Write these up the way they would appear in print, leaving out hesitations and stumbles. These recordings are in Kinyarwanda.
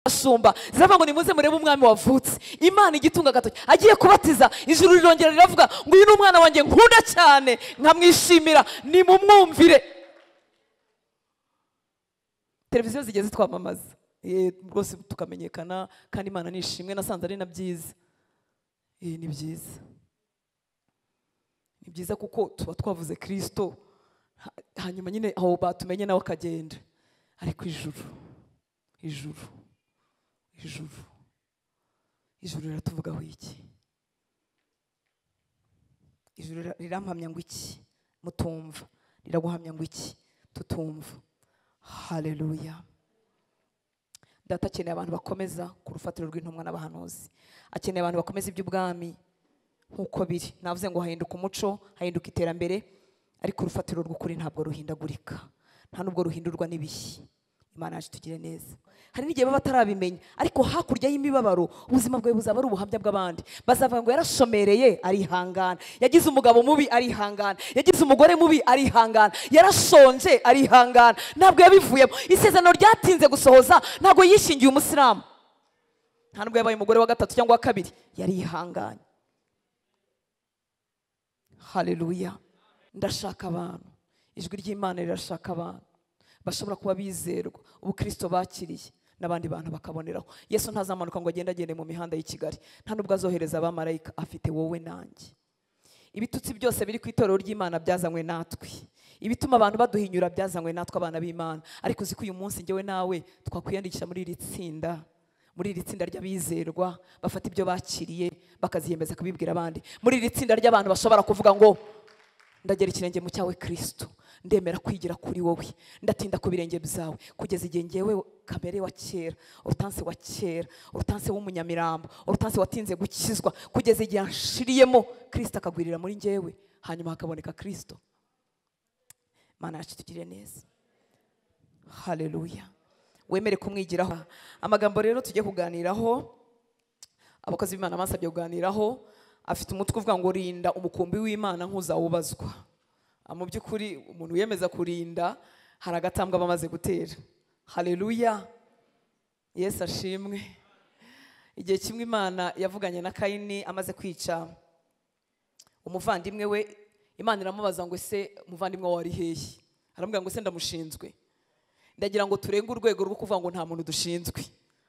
Abashumba ziravuga ngo nimuze murebe umwami wavutse. Imana igitunga agatoki agiye kubatiza, ijuru rirongera riravuga ngo uyu ni umwana wanjye nkunda cyane nkamwishimira, nimumwumvire. Televiziyo zigeze twamamaza rwose tukamenyekana, kandi Imana nishimwe, nasanze ari na byiza. Ni byiza, ni byiza kuko tuba twavuze Kristo, hanyuma nyine aho batumenye nawe akagenda. Ariko ijuru, ijuru, ijuru, ijuru riratuvugaho iki? Ijuru rirampamya ngo iki? Mutumva. Riraguhamya ngo iki? Tutumva. Haleluya. Data akeneye abantu bakomeza ku rufatiro rw'intumwa n'abahanuzi. Akeneye abantu bakomeza iby'ubwami nk'uko biri. Navuze ngo hahinduka umuco, hahinduka iterambere, ariko urufatiro rw'ukuri ntabwo ruhindagurika, nta nubwo ruhindurwa n'ibihe. Imana yacu tugire neza. Hari n'igihe baba batarabimenya, ariko hakurya y'imibabaro ubuzima bwawe buzaba ari ubuhamya bw'abandi. Bazavuga ngo yarashomereye arihangana, yagize umugabo mubi arihangana, yagize umugore mubi arihangana, yarashonje arihangana, ntabwo yabivuyemo. Isezerano ryatinze gusohoza, ntabwo yishingiye umusilamu, nta nubwo yabaye umugore wa gatatu cyangwa wa kabiri, yarihanganye. Haleluya. Ndashaka abantu, ijwi ry'Imana rirashaka abantu bashobora kuba bizerwa ubukristo bakiriye, n'abandi bantu bakaboneraho. Yesu ntazamanuka ngo agende agende mu mihanda y'i Kigali, nta nubwo azohereza abamarayika, afite wowe nanjye. Ibitutsi byose biri ku itorero ry'Imana byazanywe natwe, ibituma abantu baduhinyura byazanywe natwe abana b'Imana. Ariko uzi ko uyu munsi njyewe nawe twakwiyandikisha muri iri tsinda, muri iri tsinda ry'abizerwa bafata ibyo bakiriye bakaziyemeza kubibwira abandi, muri iri tsinda ry'abantu bashobora kuvuga ngo ndagera ikirenge mu cyawe Kristo, ndemera kwigira kuri wowe, ndatinda ku birenge byawe kugeza igihe ngewe kamere wa kera, urutanse wa kera, urutanse w'umunyamirambo, urutanse watinze gukizwa, kugeza igihe anshiriyemo Kristo akagwirira muri ngewe, hanyuma hakaboneka Kristo. Mana yacu tugire neza. Haleluya. Wemere kumwigiraho. Amagambo rero tujye kuganiraho, abakozi b'Imana basabye kuganiraho, afite umutwe uvuga ngo rinda umukumbi w'Imana nk'uzawubazwa. Mu by'ukuri umuntu wiyemeza kurinda hari agatambwe bamaze gutera. Haleluya. Yesu ashimwe. Igihe kimwe Imana yavuganye na Kayini amaze kwica umuvandimwe we, Imana iramubaza ngo ese umuvandimwe wawe ari hehe? Aramubwira ngo se ndamushinzwe. Ndagira ngo turenge urwego rwo kuvuga ngo nta muntu dushinzwe.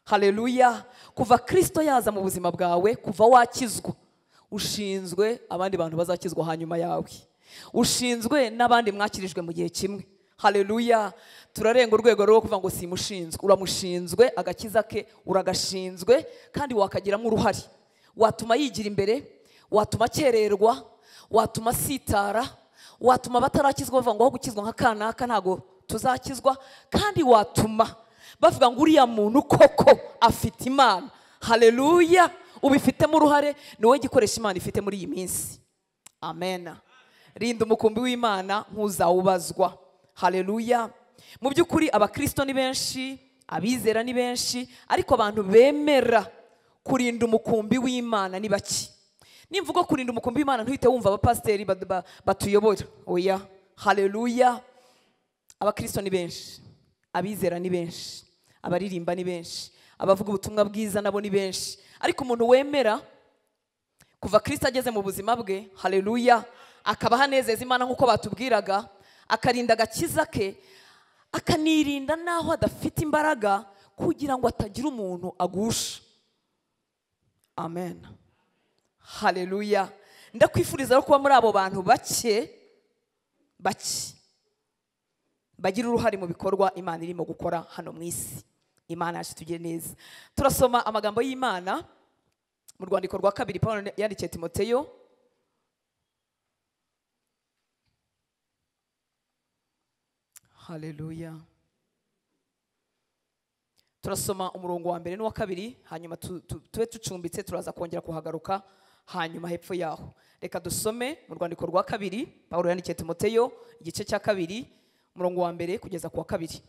Haleluya. Kuva Kristo yaza mu buzima bwawe, kuva wakizwa, ushinzwe abandi bantu bazakizwa hanyuma yawe, ushinzwe n'abandi mwakirijwe mu gihe kimwe. Haleluya. Turarenga urwego rwo kuvuga ngo simushinzwe. Uramushinzwe, agakiza ke uragashinzwe, kandi wakagiramo uruhare. Watuma yigira imbere, watuma akererwa, watuma sitara, watuma batarakizwa bavuga ngo aho gukizwa nka kanaka ntago tuzakizwa, kandi watuma bavuga ngo uriya muntu koko afite Imana. Haleluya. Ubifitemo uruhare, ni wowe gikoresha Imana ifite muri iyi minsi. Amen. Rinda umukumbi w'Imana nk'uzawubazwa. Haleluya. Mu by'ukuri abakristo ni benshi, abizera ni benshi, ariko abantu bemera kurinda umukumbi w'Imana ni bake. Nimvuga kurinda umukumbi w'Imana ntuhite wumva abapasiteri batuyobora. Oya. Haleluya. Abakristo ni benshi, abizera ni benshi, abaririmba ni benshi, abavuga ubutumwa bwiza nabo ni benshi, ariko umuntu wemera kuva Kristo ageze mu buzima bwe, haleluya, akaba hanezeza Imana nkuko batubwiraga, akarinda agakiza ke, akanirinda naho adafite imbaraga kugira ngo atagira umuntu agusha. Amen. Haleluya. Ndakwifuriza kuba muri abo bantu bake bake bagira uruhare mu bikorwa Imana irimo gukora hano mu isi. Imana yacu tugire neza. Turasoma amagambo y'Imana mu rwandiko rwa kabiri Paulo yandikiye Timoteyo. Haleluya. Turasoma umurongo wa mbere n'uwa kabiri, hanyuma tube tucumbitse, turaza kongera kuhagaruka hanyuma hepfo yaho. Reka dusome mu rwandiko rwa kabiri Paulo yandikiye Timoteyo, igice cya kabiri, umurongo wa mbere kugeza ku wa kabiri.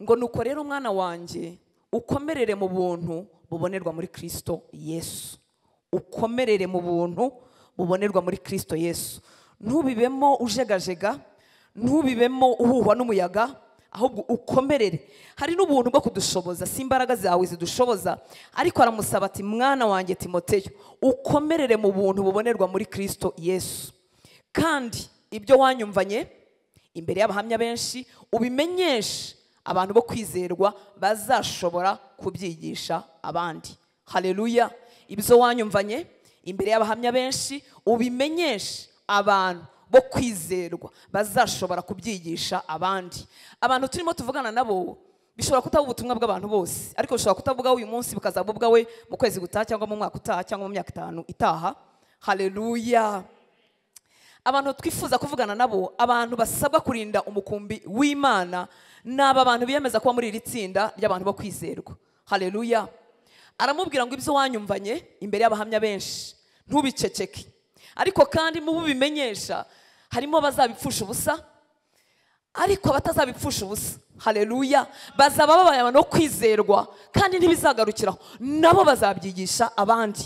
Ngo nuko rero mwana wanjye ukomerere mu buntu bubonerwa muri Kristo Yesu. Ukomerere mu buntu bubonerwa muri Kristo Yesu. Ntubibemo ujegajega, ntubibemo uhuhwa n'umuyaga, ahubwo ukomerere. Hari n'ubuntu bwo kudushoboza, si imbaraga zawe zidushoboza, ariko aramusaba ati mwana wanjye Timoteyo, ukomerere mu buntu bubonerwa muri Kristo Yesu, kandi ibyo wanyumvanye imbere y'abahamya benshi ubimenyeshe abantu bo kwizerwa bazashobora kubyigisha abandi. Haleluya. Ibyo wanyumvanye imbere y'abahamya benshi ubimenyeshe abantu bo kwizerwa bazashobora kubyigisha abandi. Abantu turimo tuvugana nabo bishobora kutaba ubutumwa bw'abantu bose, ariko bishobora kutavuga uyu munsi bukazaba ubwawe mu kwezi gutaha cyangwa mu mwaka utaha cyangwa mu myaka 5 itaha. Haleluya. Abantu twifuza kuvugana nabo, abantu basabwa kurinda umukumbi w'Imana, n'aba bantu biyemeza kuba muri iri tsinda ry'abantu bo kwizerwa. Haleluya. Aramubwira ngo ibyo wanyumvanye imbere y'abahamya benshi ntubiceceke, ariko kandi mu bubimenyesha harimo abazabipfusha ubusa, ariko abatazabipfusha ubusa, haleluya, bazaba babaye abantu bo kwizerwa kandi ntibizagarukiraho, nabo bazabyigisha abandi.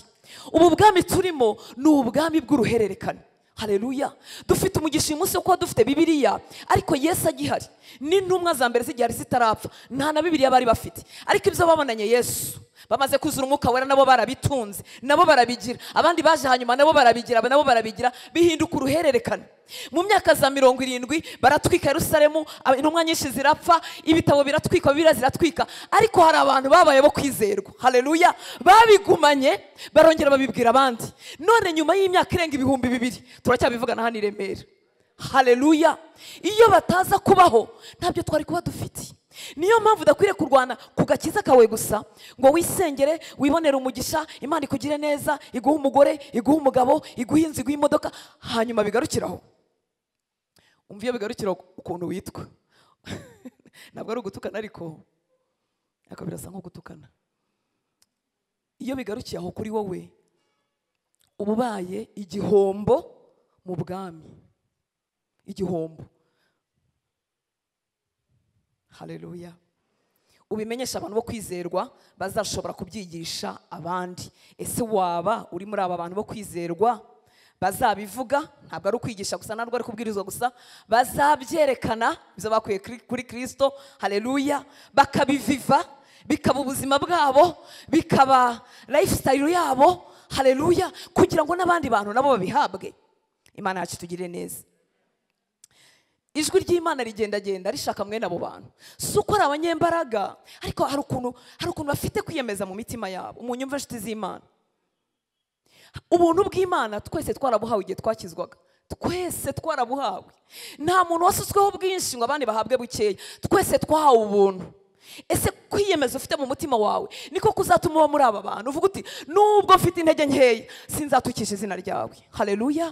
Ubu bwami turimo ni ubwami bw'uruhererekane. Haleluya. Dufite umugisha uyu munsi wo kuba dufite Bibiliya, ariko Yesu agihari n'intumwa za mbere zigihari zitarapfa nta na Bibiliya bari bafite, ariko ibyo babonanye Yesu bamaze kuzura umwuka wera nabo barabitunze, nabo barabigira, abandi baje hanyuma nabo barabigira, nabo barabigira, bihinduka uruhererekane. Mu myaka za 70 baratwika Yerusalemu, intumwa nyinshi zirapfa, ibitabo biratwikwa, Bibiliya ziratwika, ariko hari abantu babaye bo kwizerwa. Haleluya. Babigumanye barongera babibwira abandi. None nyuma y'imyaka irenga 2000 turacyabivugana hano i Remera. Haleluya. Iyo bataza kubaho ntabyo twari kuba dufite. Niyo mpamvu udakwiriye kurwana ku gakiza kawe gusa ngo wisengere wibonere umugisha, Imana ikugire neza, iguhe umugore, iguhe umugabo, iguhe inzu, iguhe imodoka, hanyuma bigarukiraho. Umva iyo bigarukiraho ukuntu witwa. Ntabwo ari ugutukana, ariko birasa nko gutukana. Iyo bigarukiye aho kuri wowe uba ubaye igihombo mu bwami, igihombo. Haleluya. Ubimenyesha abantu bo kwizerwa bazashobora kubyigisha abandi. Ese waba uri muri aba bantu bo kwizerwa bazabivuga? Ntabwo ari ukwigisha gusa, ntabwo ari kubwirizwa gusa, bazabyerekana ibyo bakuye kuri Kristo. Haleluya. Bakabiviva, bikaba ubuzima bwabo, bikaba lifestyle yabo. Haleluya. Kugira ngo n'abandi bantu nabo babihabwe. Imana yacu tugirire neza. Ijwi ry'Imana rigendagenda rishaka mwene abo bantu. Si uko ari abanyembaraga, ariko hari ukuntu bafite kwiyemeza mu mitima yabo. Umunyumva inshuti z'Imana, ubuntu bw'Imana twese twarabuhawe igihe twakizwaga, twese twarabuhawe. Nta muntu wasutsweho bwinshi ngo abandi bahabwe bukeya, twese twahawe ubuntu. Ese kwiyemeza ufite mu mutima wawe niko kuzatuma uba muri aba bantu uvuga uti nubwo mfite intege nkeya sinzatukisha izina ryawe. Haleluya.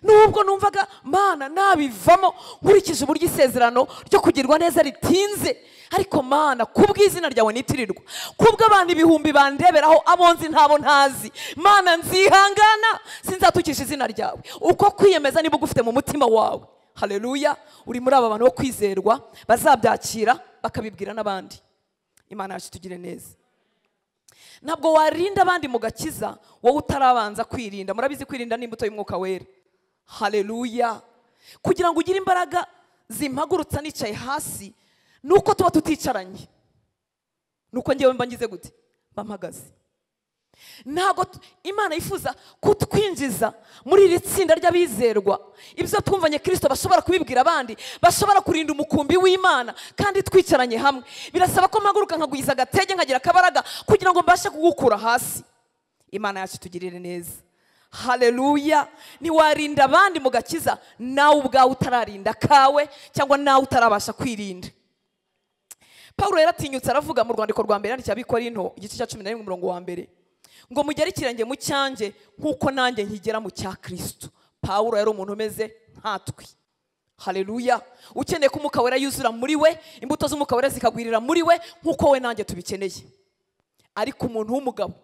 Nubwo numvaga Mana nabivamo nkurikije uburyo isezerano ryo kugirwa neza ritinze, ariko Mana kubw'izina ryawe nitirirwa, kubw'abantu ibihumbi bandeberaho abonzi ntabo ntazi, Mana nzihangana sinzatukisha izina ryawe. Uko kwiyemeza niba ugufite mu mutima wawe, haleluya, uri muri aba bantu bo kwizerwa bazabyakira bakabibwira n'abandi. Imana yacu tugire neza. Ntabwo warinda abandi mu gakiza wowe utarabanza kwirinda. Murabizi kwirinda ni imbuto y'umwuka wera. Haleluya. Kugira ngo ugire imbaraga zimpagurutsa nicaye hasi nuko tuba tuticaranye, nuko ngewe mba ngize gute, mpagaze. Ntabwo Imana yifuza kutwinjiza muri iri tsinda ry'abizerwa, ibyo twumvanye Kristo bashobora kubibwira abandi, bashobora kurinda umukumbi w'Imana kandi twicaranye hamwe. Birasaba ko mpaguruka nkagwiza agatege nkagira akabaraga kugira ngo mbashe kugukura hasi. Imana yacu tugirire neza. Haleluya. Ntiwarinda abandi mu gakiza nawe ubwawe utararinda kawe, cyangwa nawe utarabasha kwirinda. Paulo yaratinyutse aravuga mu rwandiko rwa mbere yandikiye Abikorinto igice cya 11 umurongo wa 1 ngo mugere ikirenge mu cyanjye nkuko nanjye nkigera mu cya Kristo. Paulo yari umuntu umeze nkatwe. Haleluya. Ukeneye ko umwuka wera yuzura muri we, imbuto z'umwuka wera zikagwirira muri we nkuko we nanjye tubikeneye. Ariko umuntu w'umugabo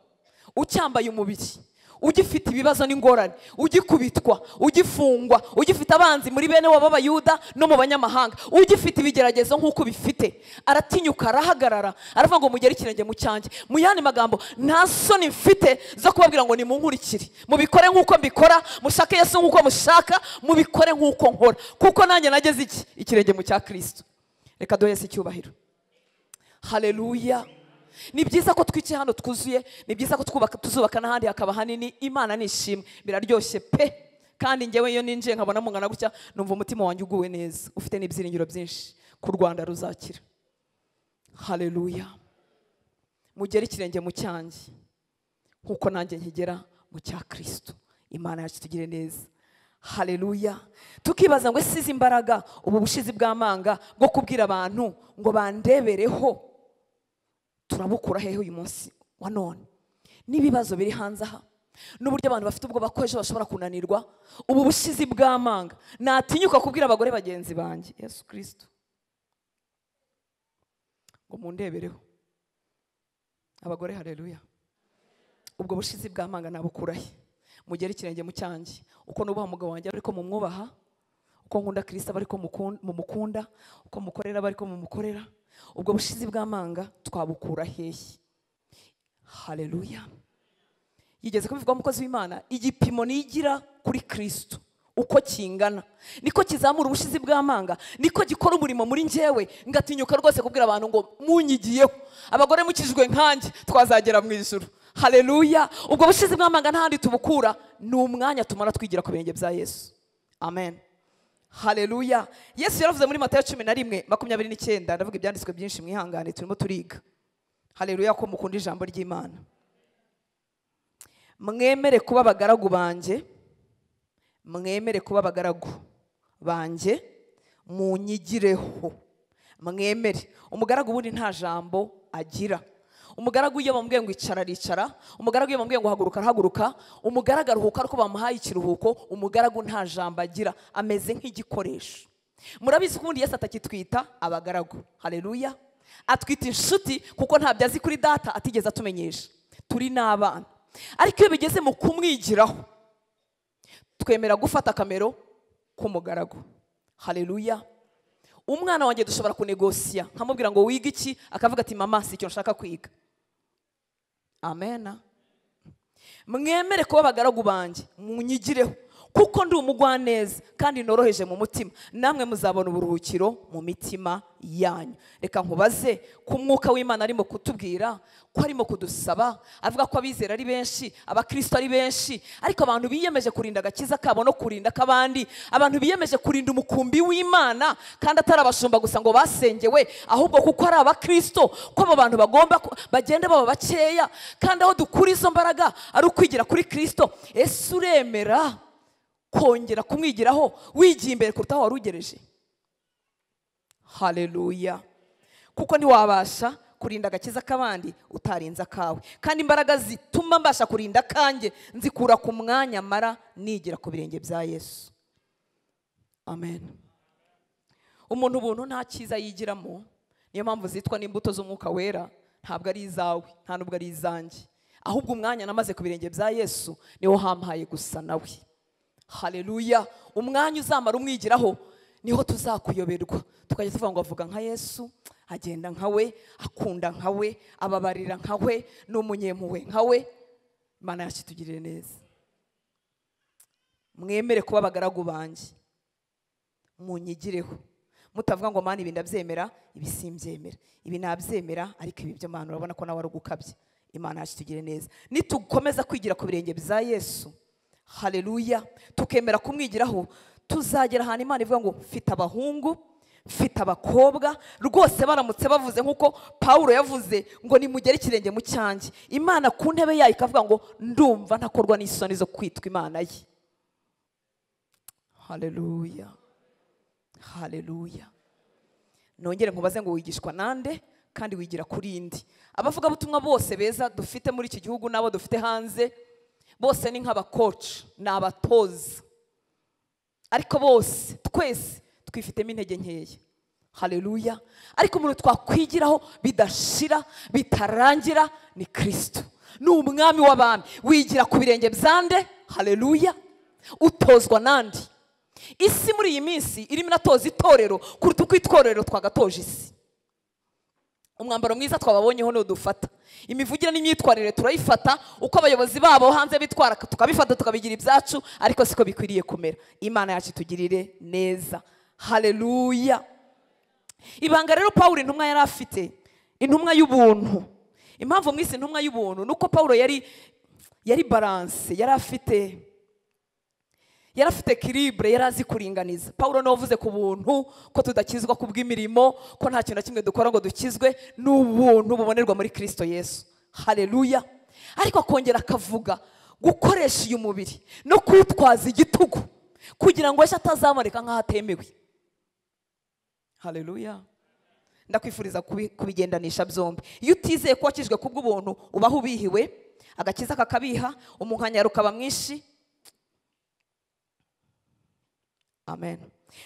ucyambaye umubiri, ugifite ibibazo n'ingorane, ugikubitwa, ugifungwa, ugifite abanzi muri bene wabo b'Abayuda no mu banyamahanga, ugifite ibigeragezo nk'uko bifite, aratinyuka arahagarara aravuga ngo mugere ikirenge mu cyanjye. Mu yandi magambo, nta soni mfite zo kubabwira ngo nimunkurikire, mubikore nk'uko mbikora, mushake Yesu nk'uko mushaka, mubikore nk'uko nkora, kuko nanjye nageze iki ikirenge mu cya Kristo. Reka duhe Yesu icyubahiro. Haleluya. Ni byiza ko twicaye hano twuzuye, ni byiza ko twubaka tuzubaka n'ahandi hakaba hanini. Imana nishimwe, biraryoshye pe. Kandi njyewe iyo ninjiye nkabona mungana gutya numva umutima wanjye uguwe neza, ufite n'ibyiringiro byinshi ku Rwanda ruzakira. Haleluya. Mugere ikirenge mu cyanjye nkuko nanjye nkigera mu cya Kristo. Imana yacu tugire neza. Haleluya. Tukibaza ngo ese izi imbaraga, ubu bushizi bw'amanga bwo kubwira abantu ngo bandebereho, turabukura hehe uyu munsi wa none? N'ibibazo biri hanze aha, n'uburyo abantu bafite ubwoba ko ejo bashobora kunanirwa, ubu bushizi bw'amanga natinyuka kubwira abagore bagenzi banjye Yesu Kristo ngo mundebereho. Abagore, haleluya. Ubwo bushizi bw'amanga nabukura he? Mugere ikirenge mu cyanjye. Uko nubaha umugabo wanjye ariko mumwubaha, uko nkunda Kristo ariko mumukunda, uko mukorera ariko mumukorera. Ubwo bushizi bw'amanga twabukura hehe? Haleluya. Yigeze kubivuga umukozi w'Imana, igipimo nigira kuri Kristo uko kingana niko kizamura ubushizi bw'amanga, niko gikora umurimo muri njyewe, ngatinyuka rwose kubwira abantu ngo munyigiyeho. Abagore mukijwe nkanjye twazagera mu ijuru. Haleluya. Ubwo bushizi bw'amanga ntahandi tubukura, ni umwanya tumara twigira ku birenge bya Yesu. Amen. Haleluya. Yesu yaravuze muri Matayo 11:29, ndavuga ibyanditswe byinshi mwihangane turimo turiga. Haleluya, ko mukunda ijambo ry'Imana. Mwemere kuba abagaragu banjye, mwemere kuba abagaragu banjye, munyigireho. Mwemere. Umugaragu ubundi nta jambo agira. Umugaragu iyo bamubwiye ngo icara aricara, umugaragu iyo bamubwiye ngo haguruka arahaguruka, umugaragu aruhuka ariko bamuhaye ikiruhuko. Umugaragu nta jambo agira, ameze nk'igikoresho. Murabizi ko ubundi Yesu atakitwita abagaragu. Haleluya. Atwita inshuti kuko ntabyo azi kuri data atigeze atumenyesha. Turi n'abana. Ariko iyo bigeze mu kumwigiraho, twemera gufata akamero k'umugaragu. Haleluya. Umwana wanjye dushobora kunegosiya, nkamubwira ngo wiga iki, akavuga ati mama si icyo nshaka kwiga. Amen. Mwemere kuba abagaragu banjye, munyigireho, kuko ndi umugwaneza kandi noroheje mu mutima, namwe muzabona uburuhukiro mu mitima yanyu. Reka nkubaze ku mwuka w'Imana arimo kutubwira, ko arimo kudusaba, avuga ko abizera ari benshi, abakristo ari benshi, ariko abantu biyemeje kurinda agakiza kabo no kurinda kabandi, abantu biyemeje kurinda umukumbi w'Imana, kandi atari abashumba gusa ngo basengewe, ahubwo kuko ari abakristo, ko abo bantu bagomba bagenda baba bakeya, kandi aho dukura izo mbaraga ari ukwigira kuri Kristo. Ese uremera kongera kumwigiraho wigiye imbere kuruta aho warugereje? Haleluya. Kuko ntiwabasha kurinda agakiza k'abandi utarinze akawe. Kandi imbaraga zituma mbasha kurinda kanjye nzikura ku mwanya mara nigira ku birenge bya Yesu. Amen. Umuntu ubuntu nta cyiza yigiramo, niyo mpamvu zitwa n'imbuto z'umwuka wera, ntabwo ari izawe, nta nubwo ari izanjye, ahubwo umwanya namaze ku birenge bya Yesu niwo hampaye gusa nawe. Haleluya. Umwanya uzamara umwigiraho niho tuzakuyoberwa, tukajya tuvuga ngo avuga nka Yesu, agenda nka we, akunda nka we, ababarira nka we, n'umunyempuhwe nka we. Imana yacu itugirire neza. Mwemere kuba abagaragu banjye, munyigireho. Mutavuga ngo Mana ibi ndabyemera, ibi simbyemera, ibi nabyemera, ariko ibi byo Mana urabona ko nawe ari ugukabya. Imana yacu itugirire neza. Nitukomeza kwigira ku birenge bya Yesu, haleluya, tukemera kumwigiraho, tuzagera ahantu Imana ivuga ngo mfite abahungu, mfite abakobwa. Rwose baramutse bavuze nkuko Paulo yavuze ngo nimugere ikirenge mu cyanjye, Imana ku ntebe yayo ikavuga ngo ndumva ntakorwa n'isoni zo kwitwa Imana ye. Haleluya. Haleluya. Nongere nkubaze ngo wigishwa nande kandi wigira kuri indi? Abavugabutumwa bose beza dufite muri iki gihugu nabo dufite hanze, bose ni nk'abakoci, ni abatoza, ariko bose twese twifitemo intege nkeya. Haleluya. Ariko umuntu twakwigiraho bidashira bitarangira ni Kristo, ni umwami w'abami. Wigira ku birenge byande? Haleluya. Utozwa nandi? Isi muri iyi minsi irimo inatoza itorero kuruta uko itorero twagatoje isi. Umwambaro mwiza twababonyeho niwo dufata, imivugire n'imyitwarire turayifata, uko abayobozi babo hanze bitwara tukabifata tukabigira ibyacu, ariko siko bikwiriye kumera. Imana yacu itugirire neza. Haleluya. Ibanga rero Pawulo intumwa yari afite, intumwa y'ubuntu. Impamvu mwise intumwa y'ubuntu nuko Pawulo yari balance, yari afite equilibre, yari azi kuringaniza. Pawulo niwe wavuze ku buntu ko tudakizwa ku bw'imirimo, ko nta kintu na kimwe dukora ngo dukizwe, n'ubuntu bubonerwa muri Kristo Yesu. Haleluya. Ariko akongera akavuga gukoresha uyu mubiri no kuwutwaza igitugu kugira ngo ejo atazaboneka nk'aho atemewe. Haleluya. Ndakwifuriza kubigendanisha byombi. Iyo utizeye ko wakijwe kubw'ubuntu, ubaho ubihiwe, agakiza kakabiha, umunkanyaro ukaba mwinshi. Amen.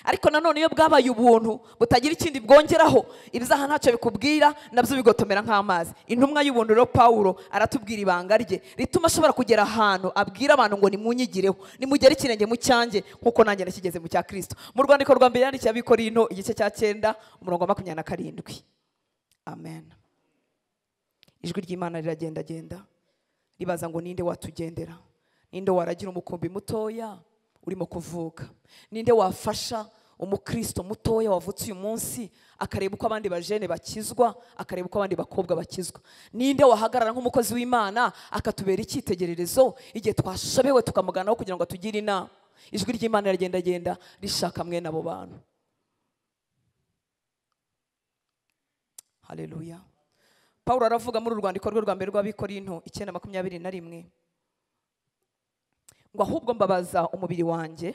Ariko nanone iyo bwabaye ubuntu butagira ikindi bwongeraho, ibizaha ntacyo bikubwira, nabyo bigotomera nk'amazi. Intumwa y'ubuntu rero Pawulo aratubwira ibanga rye rituma ashobora kugera ahantu abwira abantu ngo nimunyigireho, nimugere ikirenge mu cyanjye nkuko nanjye nakigeze mu cya Kristo. Mu rwandiko rwa mbere yandikiye Abikorinto igice cya 9 umurongo wa 27. Amen. Ijwi ry'Imana riragendagenda ribaza ngo ninde watugendera, ninde waragira umukumbi mutoya urimo kuvuka, ninde wafasha umukristo mutoya wavutse uyu munsi akareba uko abandi bajene bakizwa, akareba uko abandi bakobwa bakizwa, ninde wahagarara nk'umukozi w'Imana akatubera icyitegererezo igihe twashobewe tukamuganaho kugira ngo atugire inama. Ijwi ry'Imana riragendagenda rishaka mwene abo bantu. Haleluya. Pawulo aravuga muri urwandiko rwe rwa mbere rw'Abikorinto 9:21 ngo ahubwo mbabaza umubiri wanjye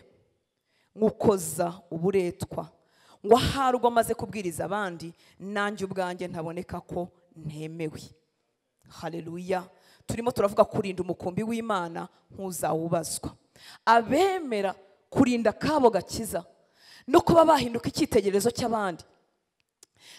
nkukoza uburetwa, ngo ahari ubwo maze kubwiriza abandi nanjye ubwanjye ntaboneka ko ntemewe. Haleluya. Turimo turavuga kurinda umukumbi w'Imana nk'uzawubazwa. Abemera kurinda kabo gakiza no kuba bahinduka icyitegererezo cy'abandi,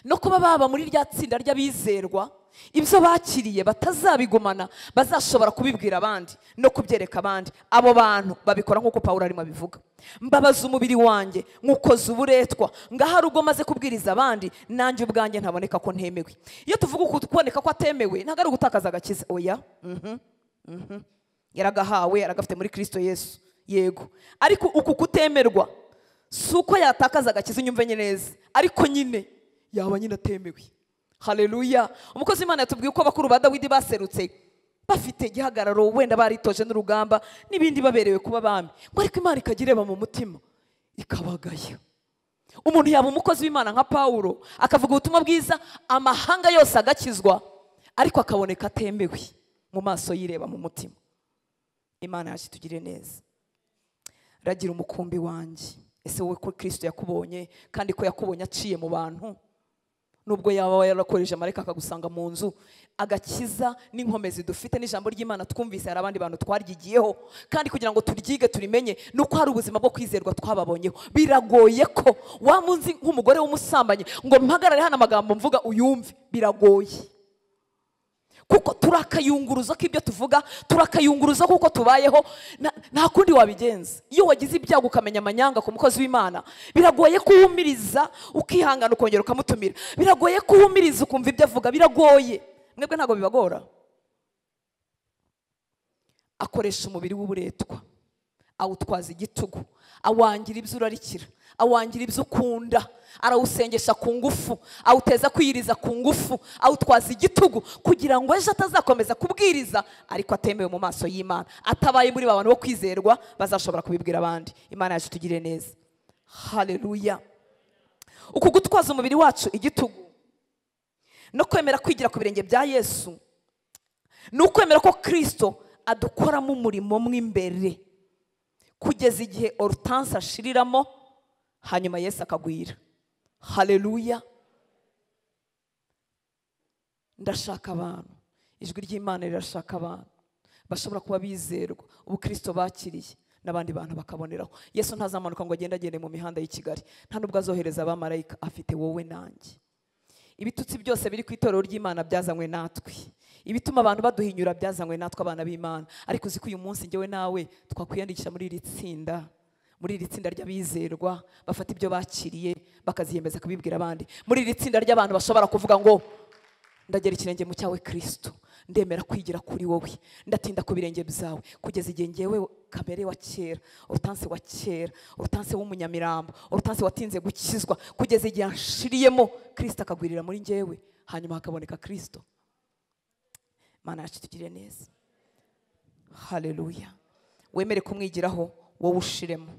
no kuba baba muri rya tsinda ry'abizerwa, ibyo bakiriye batazabigumana, bazashobora kubibwira abandi no kubyereka abandi. Abo bantu babikora nk'uko Pawulo arimo abivuga. Mbabaza umubiri wanjye nkukoza uburetwa, ngahari ubwo maze kubwiriza abandi nanjye ubwanjye ntaboneka ko ntemewe. Iyo tuvuga kuboneka ko atemewe, ntabwo ari ugutakaza agakiza, oya. Yaragahawe, yaragafite muri Kristo Yesu, yego. Ariko uku kutemerwa si uko yatakaza agakiza, unyumve neza, ariko nyine yaba nyine atemewe. Haleluya. Umukozi w'Imana yatubwiye uko abakuru ba Dawidi baserutse bafite igihagararo, wenda baritoje n'urugamba n'ibindi, baberewe kuba abami, ngo ariko Imana ikagireba mu mutima ikabagaya. Umuntu yaba umukozi w'Imana nka Pawulo akavuga ubutumwa bwiza amahanga yose agakizwa, ariko akaboneka atemewe mu maso yireba mu mutima. Imana yacu itugirire neza. Ragira umukumbi wanjye. Ese wowe ko Kristo yakubonye, kandi ko yakubonye aciye mu bantu, nubwo yaba yarakoresheje marayika akagusanga mu nzu, agakiza n'inkomezi dufite n'ijambo ry'Imana twumvise hari abandi bantu twaryigiyeho, kandi kugira ngo turyige turimenye nuko hari ubuzima bwo kwizerwa twababonyeho. Biragoye ko wamunzi nk'umugore w'umusambanyi ngo mpagarare hano amagambo mvuga uyumve, biragoye. Kuko turakayunguruza ko ibyo tuvuga, turakayunguruza kuko tubayeho, nta kundi wabigenza. Iyo wagize ibyago ukamenya amanyanga ku mukozi w'Imana, biragoye kuwumiriza ukihangana ukongera ukamutumira, biragoye kuwumiriza ukumva ibyo avuga, biragoye. Mwebwe ntabwo bibagora. Akoresha umubiri w'uburetwa, awutwaza igitugu, awangira ibyo urarikira, awangira ibyo ukunda, arawusengesha ku ngufu, awuteza kwiyiriza ku ngufu, awutwaza igitugu kugira ngo ejo atazakomeza kubwiriza ariko atemewe mu maso y'Imana, atabaye muri abantu bo kwizerwa bazashobora kubibwira abandi. Imana yacu tugirire neza. Haleluya. Uku gutwaza umubiri wacu igitugu no kwemera kwigira ku birenge bya Yesu, ni ukwemera ko Kristo adukoramo umurimo mw'imbere kugeza igihe Hortense ashiriramo, hanyuma Yesu akagwira. Haleluya. Ndashaka abantu, ijwi ry'Imana rirashaka abantu bashobora kuba bizerwa, ubukristo bakiriye n'abandi bantu bakaboneraho. Yesu ntazamanuka ngo agende agende mu mihanda y'i Kigali, nta nubwo azohereza abamarayika, afite wowe nanjye. Ibitutsi byose biri ku itorero ry'Imana byazanywe natwe, ibituma abantu baduhinyura byazanywe natwe abana b'Imana. Ariko uzi ko uyu munsi njyewe nawe twakwiyandikisha muri iri tsinda, muri iri tsinda ry'abizerwa bafata ibyo bakiriye bakaziyemeza kubibwira abandi, muri iri tsinda ry'abantu bashobora kuvuga ngo Ndagera ikirenge mu cyawe Kristo, ndemera kwigira kuri wowe, ndatinda ku birenge byawe kugeza igihe ngewe kamere wa kera, Hortense wa kera, Hortense w'umunyamirambo, Hortense watinze gukizwa, kugeza igihe anshiriyemo Kristo akagwirira muri ngewe, hanyuma hakaboneka Kristo. Mana yacu tugirire neza. Haleluya. Wemere kumwigiraho, wowe ushiremo,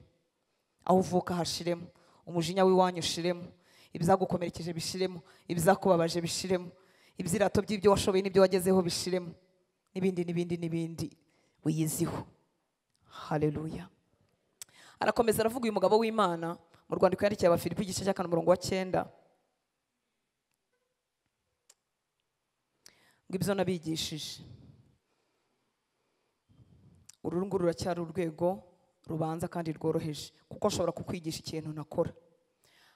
aho uvuka hashiremo, umujinya w'iwanyu ushiremo, ibizagukomerekeje bishiremo, ibizakubabaje bishiremo, ibyirato by'ibyo washoboye n'ibyo wagezeho bishiremo, n'ibindi n'ibindi n'ibindi wiyiziho. Haleluya. Arakomeza aravuga uyu mugabo w'Imana mu rwandiko yandikiye Abafilipi igice cya 4 umurongo wa 9, ngo ibyo nabigishije. Uru nguru ruracyari urwego rubanza kandi rworoheje, kuko nshobora kukwigisha ikintu nakora.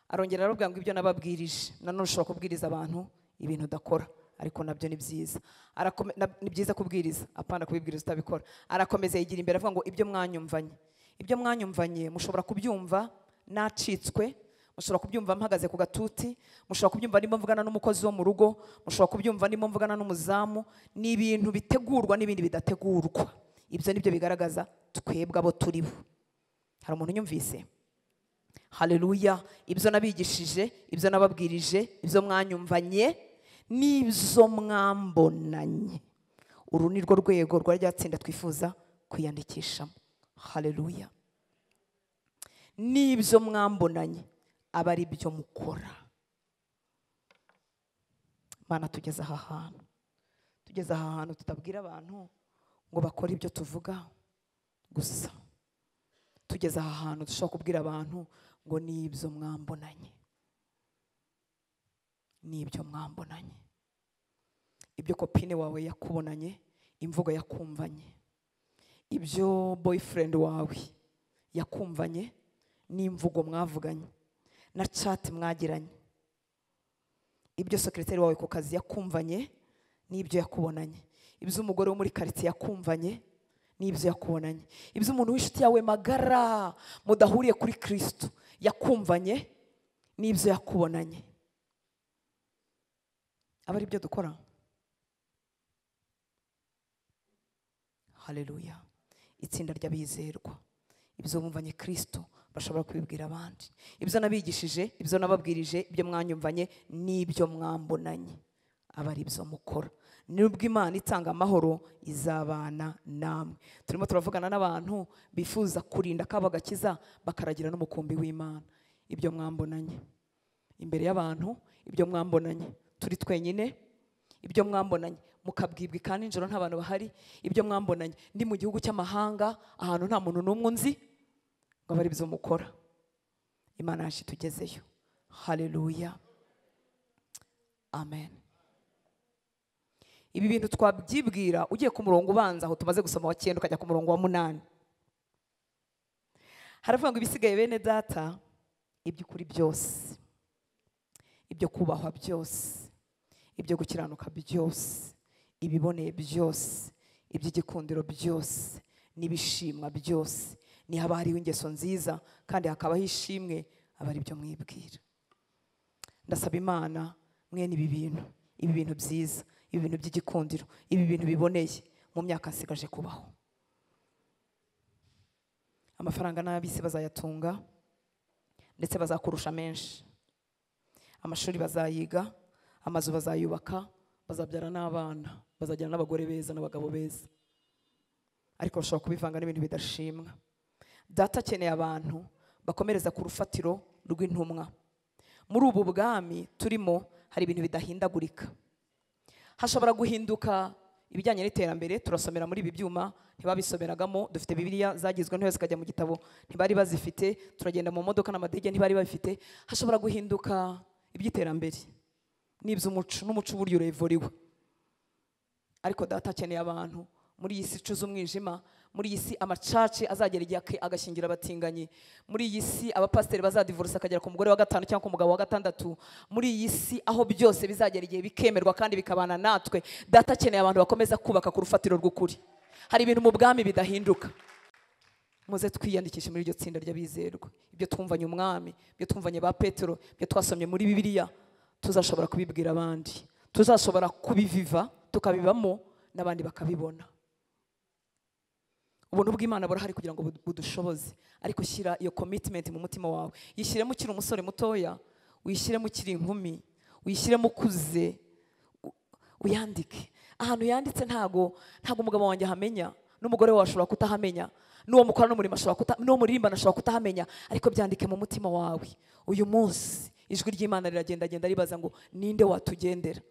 Arongera arababwira ngo ibyo nababwirije, nanone ushobora kubwiriza abantu ibintu udakora, ariko nabyo ni byiza. Ni byiza kubwiriza, apana kubibwiriza utabikora. Arakomeza yigira imbere avuga ngo ibyo mwanyumvanye, ibyo mwanyumvanye mushobora kubyumva nacitswe, mushobora kubyumva mpagaze ku gatuti, mushobora kubyumva ndimo mvugana n'umukozi wo mu rugo, mushobora kubyumva ndimo mvugana n'umuzamu. Ni ibintu bitegurwa n'ibindi bidategurwa. Ibyo nibyo bigaragaza twebwe abo turi bo. Hari umuntu unyumvise? Haleluya. Ibyo nabigishije, ibyo nababwirije, ibyo mwanyumvanye n'ibyo mwambonanye. Uru ni rwo rwego rwa rya tsinda twifuza kwiyandikishamo. Haleluya. N'ibyo mwambonanye aba ari byo mukora. Mana tugeze aha hantu, tugeze aha hantu tutabwira abantu ngo bakore ibyo tuvuga gusa. Tugeze aha hantu dushobora kubwira abantu ngo n'ibyo mwambonanye, n'ibyo mwambonanye, ibyo kopine wawe yakubonanye, imvugo yakumvanye, ibyo boyfriend wawe yakumvanye n'imvugo mwavuganye na chat mwagiranye, ibyo secretary wawe ku kazi yakumvanye n'ibyo yakubonanye, ibyo umugore wo muri quartier yakumvanye n'ibyo yakubonanye, ibyo umuntu w'inshuti yawe magara mudahuriye kuri Kristo yakumvanye n'ibyo yakubonanye. Aba ari byo dukora. Haleluya. Itsinda ry'abizerwa, ibyo bumvanye Kristo bashobora kubibwira abandi. Ibyo nabigishije, ibyo nababwirije, ibyo mwanyumvanye n'ibyo mwambonanye aba ari byo mukora. Nubwo Imana itanga amahoro izabana namwe. Turimo turavugana n'abantu bifuza kurinda kaba gakiza bakaragira n'umukumbi w'Imana. Ibyo mwambonanye imbere y'abantu, ibyo mwambonanye turi twenyine, ibyo mwambonanye mukabwibwa kandi nijoro nta bantu bahari, ibyo mwambonanye ndi mu gihugu cy'amahanga ahantu nta muntu n'umwe unzi, ngo abe ari byo mukora. Imana yacu tugezeyo. Haleluya. Amen. Ibi bintu twabyibwira ugiye ku murongo ubanza aho tumaze gusoma wa 9 ukajya ku murongo wa 8. Haravuga ngo ibisigaye bene data, iby'ukuri byose, ibyo kubahwa byose, ibyo gukiranuka byose, ibiboneye byose, iby'igikundiro byose, n'ibishimwa byose, ni haba hariho ingeso nziza kandi hakabaho ishimwe, aba ari byo mwibwira. Ndasaba Imana mwene ibi bintu, ibi bintu byiza, ibi bintu by'igikundiro, ibi bintu biboneye mu myaka nsigaje kubaho. Amafaranga n'abisi bazayatunga, ndetse bazakurusha menshi. Amashuri bazayiga, amazu bazayubaka, bazabyara n'abana, bazagira n'abagore beza n'abagabo beza. Ariko bashobora kubivanga n'ibintu bidashimwa. Data akeneye abantu bakomereza ku rufatiro rw'intumwa. Muri ubu bwami turimo hari ibintu bidahindagurika. Hashobora guhinduka ibijyanye n'iterambere, turasomera muri ibi byuma ntibabisomeragamo, dufite Bibiliya zagizwe ntoya zikajya mu gitabo ntibari bazifite, turagenda mu modoka n'amadege ntibari babifite. Hashobora guhinduka iby'iterambere n'iby'umuco, n'umuco uburyo urevuriwe. Ariko data akeneye abantu muri iyi si icuza umwijima, muri iyi si amacaci azagera igihe agashyingira abatinganyi, muri iyi si abapasiteri bazadivorce akagera ku mugore wa 5 cyangwa ku mugabo wa 6, muri iyi si aho byose bizagera igihe bikemerwa kandi bikabana natwe. Data akeneye abantu bakomeza kubaka ku rufatiro rw'ukuri. Hari ibintu mu bwami bidahinduka. Muze twiyandikishe muri iryo tsinda ry'abizerwa. Ibyo twumvanye umwami, ibyo twumvanye ba Petero, ibyo twasomye muri Bibiliya, tuzashobora kubibwira abandi. Tuzashobora kubiviva tukabibamo n'abandi bakabibona. Ubuntu bw'Imana burahari kugira ngo budushoboze, ariko shyira iyo commitment mu mutima wawe. Yishyiremo ukiri umusore mutoya, wishyiremo ukiri inkumi, wishyiremo ukuze, uyandike. Ahantu yanditse ntago umugabo wanjye ahamenya, n'umugore wawe ashobora kutahamenya, n'uwo mukora n'umurimo ashobora kuta, n'uwo muririmbana ashobora kutahamenya, ariko byandike mu mutima wawe. Uyu munsi ijwi ry'Imana riragenda ribaza ngo ninde watugendera?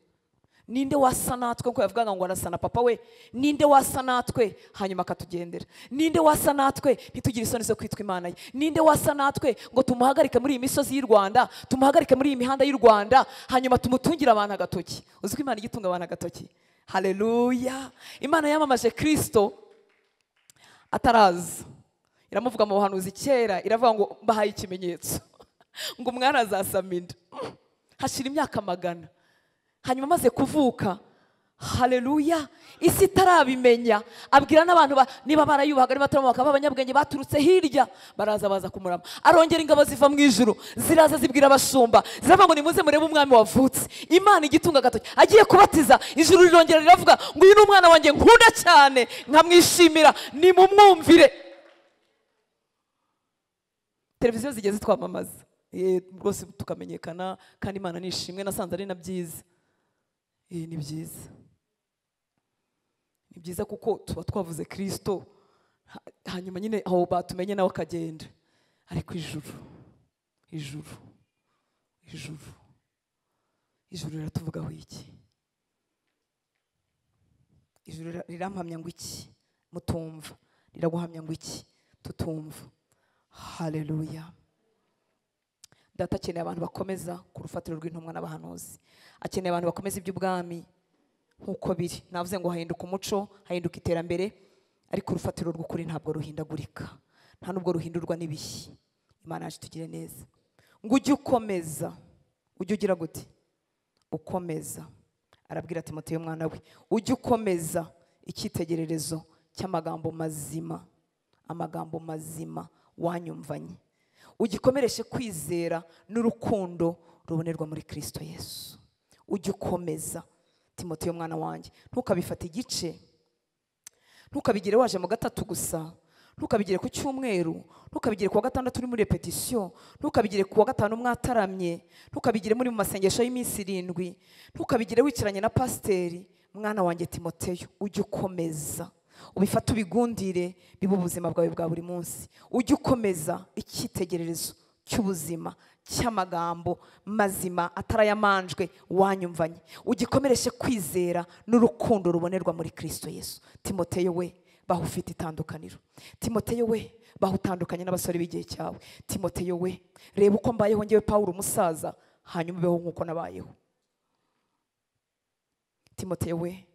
Ninde wasa natwe? Nkuko yavugaga ngo arasa na papa we. Ninde wasa natwe hanyuma akatugendera? Ninde wasa natwe ntitugire isoni zo kwitwa Imana ye? Ninde wasa natwe ngo tumuhagarike muri iyi misozi y'u Rwanda, tumuhagarike muri iyi mihanda y'u Rwanda, hanyuma tumutungire abantu agatoki? Uzi ko Imana igitunga abantu agatoki? Haleluya! Imana yamamaje Kristo ataraza, iramuvuga mu buhanuzi kera, iravuga ngo mbahaye ikimenyetso ngo umwana azasama inda. Hashira imyaka 100, hanyuma amaze kuvuka, haleluya, isi itarabimenya, abwira n'abantu niba barayubahaga niba bataramubaha, bakaba abanyabwenge baturutse hirya baraza baza kumurama. Arongera ingabo ziva mu ijuru ziraza zibwira abashumba, ziravuga ngo nimuze murebe umwami wavutse. Imana igitunga agatoki agiye kubatiza, ijuru rirongera riravuga ngo uyu ni umwana wanjye nkunda cyane nkamwishimira, nimumwumvire. Televiziyo zigeze twamamaza rwose tukamenyekana, kandi Imana nishimwe, nasanze ari na byiza. Ni byiza, ni byiza kuko tuba twavuze Kristo, hanyuma nyine aho batumenye nawe akagenda. Ariko ijuru, ijuru, ijuru, ijuru riratuvugaho iki? Ijuru rirampamya ngo iki? Mutumva. Riraguhamya ngo iki? Tutumva. Haleluya. Data akeneye abantu bakomeza ku rufatiro rw'intumwa n'abahanuzi. Akeneye abantu bakomeza iby'ubwami nkuko biri. Navuze ngo hahinduka umuco, hahinduka iterambere, ariko urufatiro rw'ukuri ntabwo ruhindagurika, nta nubwo ruhindurwa n'ibihe. Imana yacu tugire neza. Ngo ujye ukomeza, ujye ugira gute? Ukomeza. Arabwira Timoteyo umwana we, ujye ukomeza icyitegererezo cy'amagambo mazima, amagambo mazima wanyumvanye, ugikomereshe kwizera n'urukundo rubonerwa muri Kristo Yesu. Ujye ukomeza Timoteyo mwana wanjye, ntukabifate igice, ntukabigire waje mu gatatu gusa, ntukabigire ku cyumweru, ntukabigire ku wa gatandatu uri muri repetition, ntukabigire ku wa gatanu mwataramye, ntukabigire muri mu masengesho y'iminsi 7, ntukabigire wicaranye na pasiteri. Mwana wanjye Timoteyo, ujye ukomeza, ubifate ubigundire, bibe ubuzima bwawe bwa buri munsi. Ujye ukomeza icyitegererezo cy'ubuzima cy'amagambo mazima atarayamanjwe wanyumvanye, ugikomereshe kwizera n'urukundo rubonerwa muri Kristo Yesu. Timoteyo we, baho ufite itandukaniro. Timoteyo we, baho utandukanye n'abasore b'igihe cyawe. Timoteyo we, reba uko mbayeho ngewe Pawulo umusaza, hanyuma ubeho nk'uko nabayeho. Timoteyo we,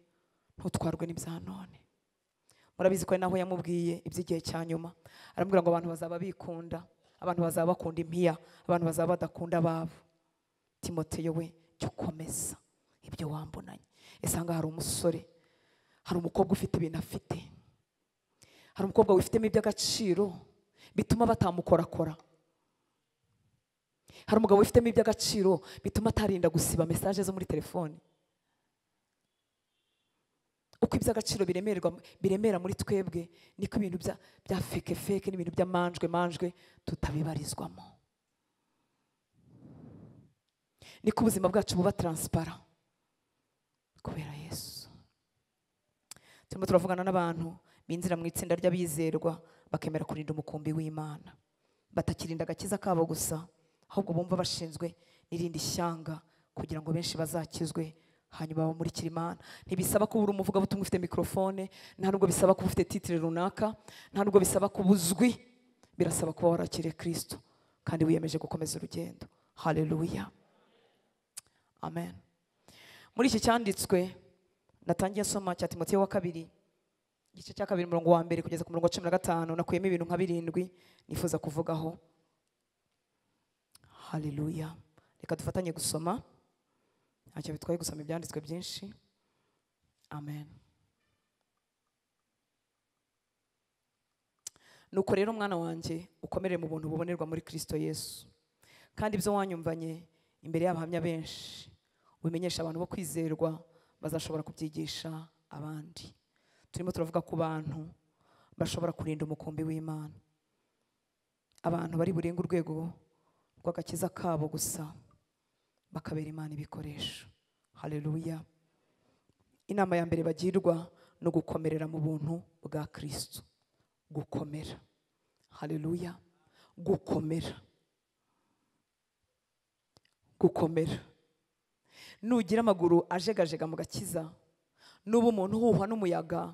ntutwarwe n'ibya none. Murabizi ko naho yamubwiye iby'igihe cya nyuma, aramubwira ngo abantu bazaba bikunda, abantu bazaba bakunda impiya, abantu bazaba badakunda ababo. Timoteyo we, jya ukomeza ibyo wambonanye. Esanga hari umusore, hari umukobwa ufite ibintu afite, hari umukobwa wifitemo iby'agaciro bituma batamukorakora, hari umugabo wifitemo iby'agaciro bituma atarinda gusiba message zo muri telefone. Uko iby'agaciro biremera muri twebwe, niko ibintu bya feke feke n'ibintu by'amanjwe manjwe tutabibarizwamo. Niko ubuzima bwacu buba transparent kubera Yesu. Turimo turavugana n'abantu binzira mu itsinda ry'abizerwa, bakemera kurinda umukumbi w'Imana, batakirinda agakiza kabo gusa, ahubwo bumva bashinzwe n'irindi shyanga kugira ngo benshi bazakizwe, hanyuma bamurikira Imana. Ntibisaba kuba uri umuvugabutumwa ufite mikrofone, nta nubwo bisaba kuba ufite titire runaka, nta nubwo bisaba kuba uzwi, birasaba kuba warakiriye Kristo kandi wiyemeje gukomeza urugendo. Haleluya, amen. Muri iki cyanditswe natangiye nsoma cya Timoteyo wa kabiri, igice cya 2 umurongo wa 1 kugeza ku murongo wa 15, nakuyemo ibintu nka 7 nifuza kuvugaho. Haleluya. Reka dufatanye gusoma, ntacyo bitwaye gusoma ibyanditswe byinshi. Amen. Nuko rero mwana wanjye, ukomere mu buntu bubonerwa muri Kristo Yesu, kandi ibyo wanyumvanye imbere y'abahamya benshi Ubimenyesha abantu bo kwizerwa bazashobora kubyigisha abandi. Turimo turavuga ku bantu bashobora kurinda umukumbi w'Imana, abantu bari burenga urwego rw'agakiza kabo gusa bakabera Imana ibikoresho. Haleluya. Inama ya mbere bagirwa no gukomerera mu buntu bwa Kristo. Gukomera. Haleluya. Gukomera. Gukomera. Nugira amaguru ajegajega mu gakiza, nuba umuntu uhuhwa n'umuyaga,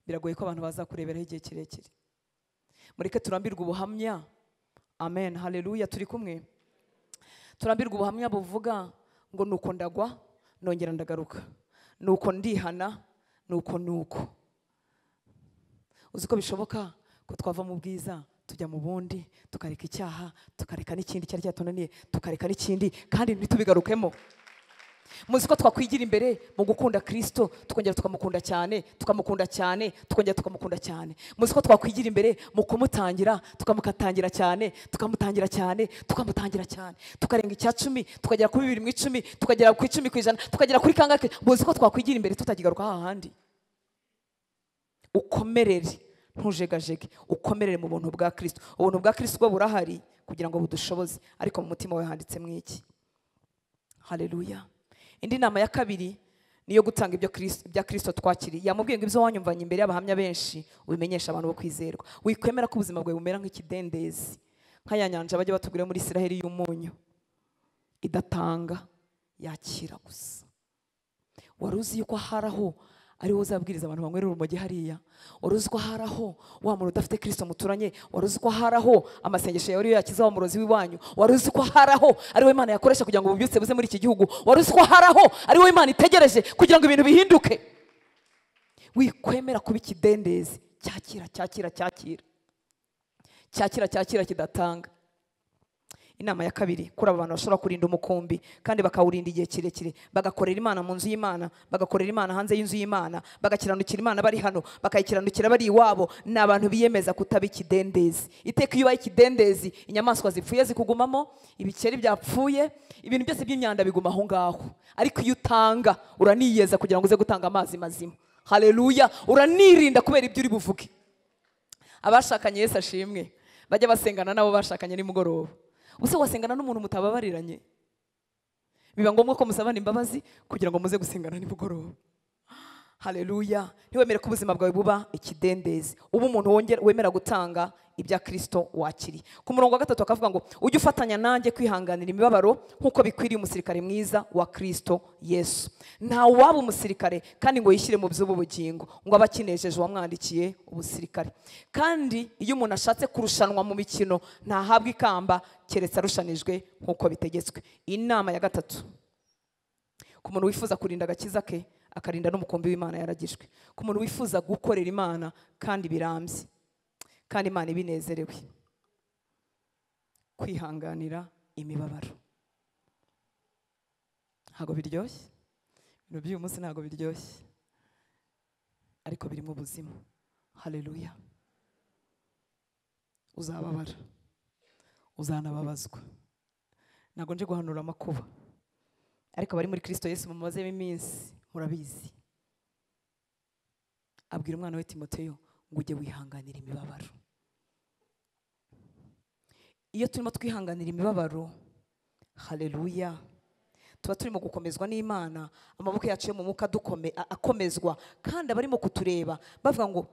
biragoye ko abantu bazakureberaho igihe kirekire. Mureke turambirwe ubuhamya. Amen. Haleluya. Turi kumwe. Turambirwe ubuhamya buvuga ngo nuko ndagwa nongera ndagaruka, nuko ndihana, nuko nuko. Uzi ko bishoboka ko twava mu bwiza tujya mu bundi, tukareka icyaha, tukareka n'ikindi cyari cyatunaniye, tukareka n'ikindi kandi ntitubigarukemo. Muzi ko twakwigira imbere mu gukunda Kristo, tukongera tukamukunda cyane, tukamukunda cyane, tukongera tukamukunda cyane. Muzi ko twakwigira imbere mu kumutangira, tukamukatangira cyane, tukamutangira cyane, tukamutangira cyane, tukarenga icya 10, tukagera kuri 2 mu 10, tukagera ku 10 ku 100, tukagera kuri kangahe. Muzi ko twakwigira imbere tutakigaruka hahandi. Ukomerere, ntujegajege, ukomerere mu buntu bwa Kristo. Ubuntu bwa Kristo bwo burahari kugira ngo budushoboze, ariko mu mutima wawe handitse mu iki? Haleluya. Indi nama ya kabiri niyo gutanga ibyo Kristo, bya Kristo twakiriye. Yamubwiye ngo ibyo wanyumvanye imbere y'abahamya benshi ubimenyesha abantu bo kwizerwa. Wikwemera ko ubuzima bwawe bumera nk'ikidendezi, nka ya nyanja bajya batubwira muri Isiraheli y'umunyu, idatanga yakira gusa. Wari uzi yuko haraho ari wowe uzabwiriza abantu banywera urumogi hariya? Wari uzi ko haraho wa muntu udafite Kristo muturanye? Wari uzi ko haraho amasengesho yawe ariyo yakiza wa murozi w'iwanyu? Wari uzi ko haraho ari wowe Imana yakoresha kugira ngo ububyutse buze muri iki gihugu? Wari uzi ko haraho ari wowe Imana itegereje kugira ngo ibintu bihinduke? Wikwemera kuba ikidendezi cyakira cyakira cyakira cyakira cyakira kidatanga. Inama ya kabiri kuri aba bantu bashobora kurinda umukumbi kandi bakawurinda igihe kirekire, bagakorera Imana mu nzu y'Imana, bagakorera Imana hanze y'inzu y'Imana, bagakiranukira Imana bari hano, bakayikiranukira bari iwabo, ni abantu biyemeza kutaba ikidendezi. Iteka iyo ubaye ikidendezi, inyamaswa zipfuye zikugumamo, ibikeri byapfuye, ibintu byose by'imyanda biguma aho ngaho. Ariko iyo utanga uraniyeza kugira ngo uze gutanga amazi mazima. Haleluya. Uranirinda kubera ibyo uri buvuge. Abashakanye Yesu ashimwe, bajya basengana nabo bashakanye nimugoroba. Use wasengana n'umuntu mutababariranye, biba ngombwa ko musabana imbabazi kugira ngo muze gusengana nimugoroba. Haleluya. Ntiwemere ko ubuzima bwawe buba ikidendezi, uba umuntu wemera gutanga ibya Kristo wakiriye. Ku murongo wa 3 akavuga ngo ujye ufatanya nanjye kwihanganira imibabaro nk'uko bikwiriye umusirikare mwiza wa Kristo Yesu. Nta waba umusirikare kandi ngo yishyire mu by'ubu bugingo ngo abe akinejeje uwamwandikiye ubusirikare. Kandi iyo umuntu ashatse kurushanwa mu mikino ntahabwa ikamba keretse arushanijwe nk'uko bitegetswe. Inama ya 3 ku muntu wifuza kurinda agakiza ke akarinda n'umukumbi w'Imana yaragijwe, ku muntu wifuza gukorera Imana kandi birambye kandi Imana ibinezerewe, kwihanganira imibabaro. Ntago biryoshye ibintu by'uyu munsi, ntago biryoshye, ariko birimo ubuzima. Haleluya. Uzababara, uzanababazwa. Ntago nje guhanura amakuba, ariko abari muri Kristo Yesu mumazemo iminsi murabizi. Abwira umwana we Timoteyo ngo ujye wihanganira imibabaro. Iyo turimo twihanganira imibabaro, haleluya, tuba turimo gukomezwa n'Imana, amaboko yacu yo mu mwuka akomezwa, kandi abarimo kutureba bavuga ngo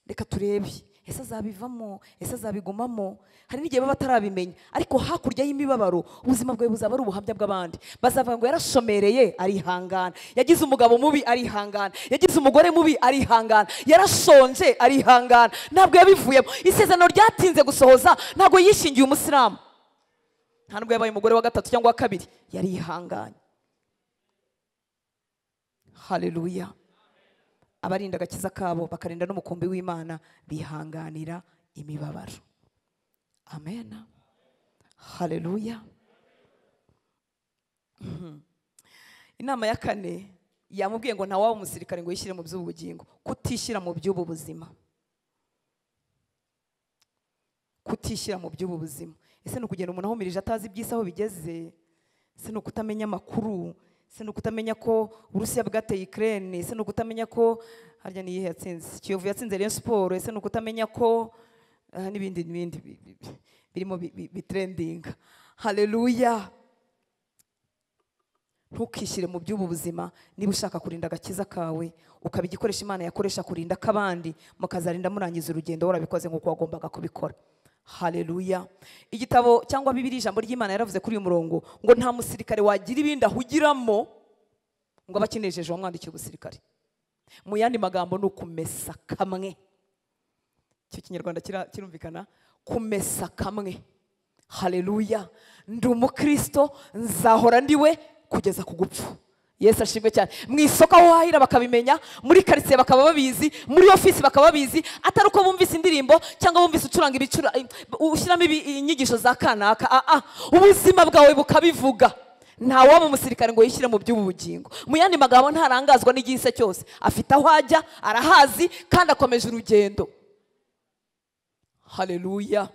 reka turebe ese azabivamo, ese azabigumamo. Hari n'igihe baba batarabimenya, ariko hakurya y'imibabaro ubuzima bwawe buzaba ari ubuhamya bw'abandi. Bazavuga ngo yarashomereye arihangana, yagize umugabo mubi arihangana, yagize umugore mubi arihangana, yarashonje arihangana, ntabwo yabivuyemo. Isezerano ryatinze gusohoza, ntabwo yishingiye umusilamu, nta nubwo yabaye umugore wa 3 cyangwa wa 2, yarihanganye. Haleluya. Abarinda agakiza kabo bakarinda n'umukumbi w'Imana bihanganira imibabaro. Amen. Haleluya. Inama ya 4 yamubwiye ngo nta waba umusirikare ngo yishyire mu by'ubugingo, kutishyira mu by'ubu buzima. Kutishyira mu by'ubu buzima. Ese ni ukugenda umuntu ahumirije atazi iby'isi aho bigeze? Se ni ukutamenya amakuru? Se ni ukutamenya ko Uburusiya bwateye Ukraine? Se ni ukutamenya ko harya ni iyihe yatsinze, Kiyovu yatsinze Rayon Sport? Ese ni ukutamenya ko n'ibindi n'ibindi birimo bitrendinga? Haleluya. Ntukishyire mu by'ubu buzima. Niba ushaka kurinda agakiza kawe, ukaba igikoresho Imana yakoresha kurinda ak'abandi, mukazarinda murangiza urugendo warabikoze nk'uko wagombaga kubikora. Haleluya. Igitabo cyangwa Bibiliya, ijambo ry'Imana yaravuze kuri uyu murongo ngo nta musirikare wagira ibindi ahugiramo ngo abe akinejeje uwamwandikiye ubusirikare. Mu yandi magambo ni ukumesa kamwe. Icyo kinyarwanda kirumvikana, kumesa kamwe. Haleluya. Ndi umukristo, nzahora ndiwe kugeza ku gupfa. Yesu ashimwe cyane. Mu isoko aho wahahira bakabimenya, muri karitsiye bakaba babizi, muri ofisi bakaba babizi, atari uko bumvise indirimbo cyangwa bumvise ucuranga ibicura, ushyiramo inyigisho za kanaka. Ubuzima bwawe bukabivuga. Nta waba umusirikare ngo yishyire mu by'ubu bugingo. Mu yandi magambo ntarangazwa n'igihise cyose, afite aho ajya, arahazi kandi akomeje urugendo. Haleluya.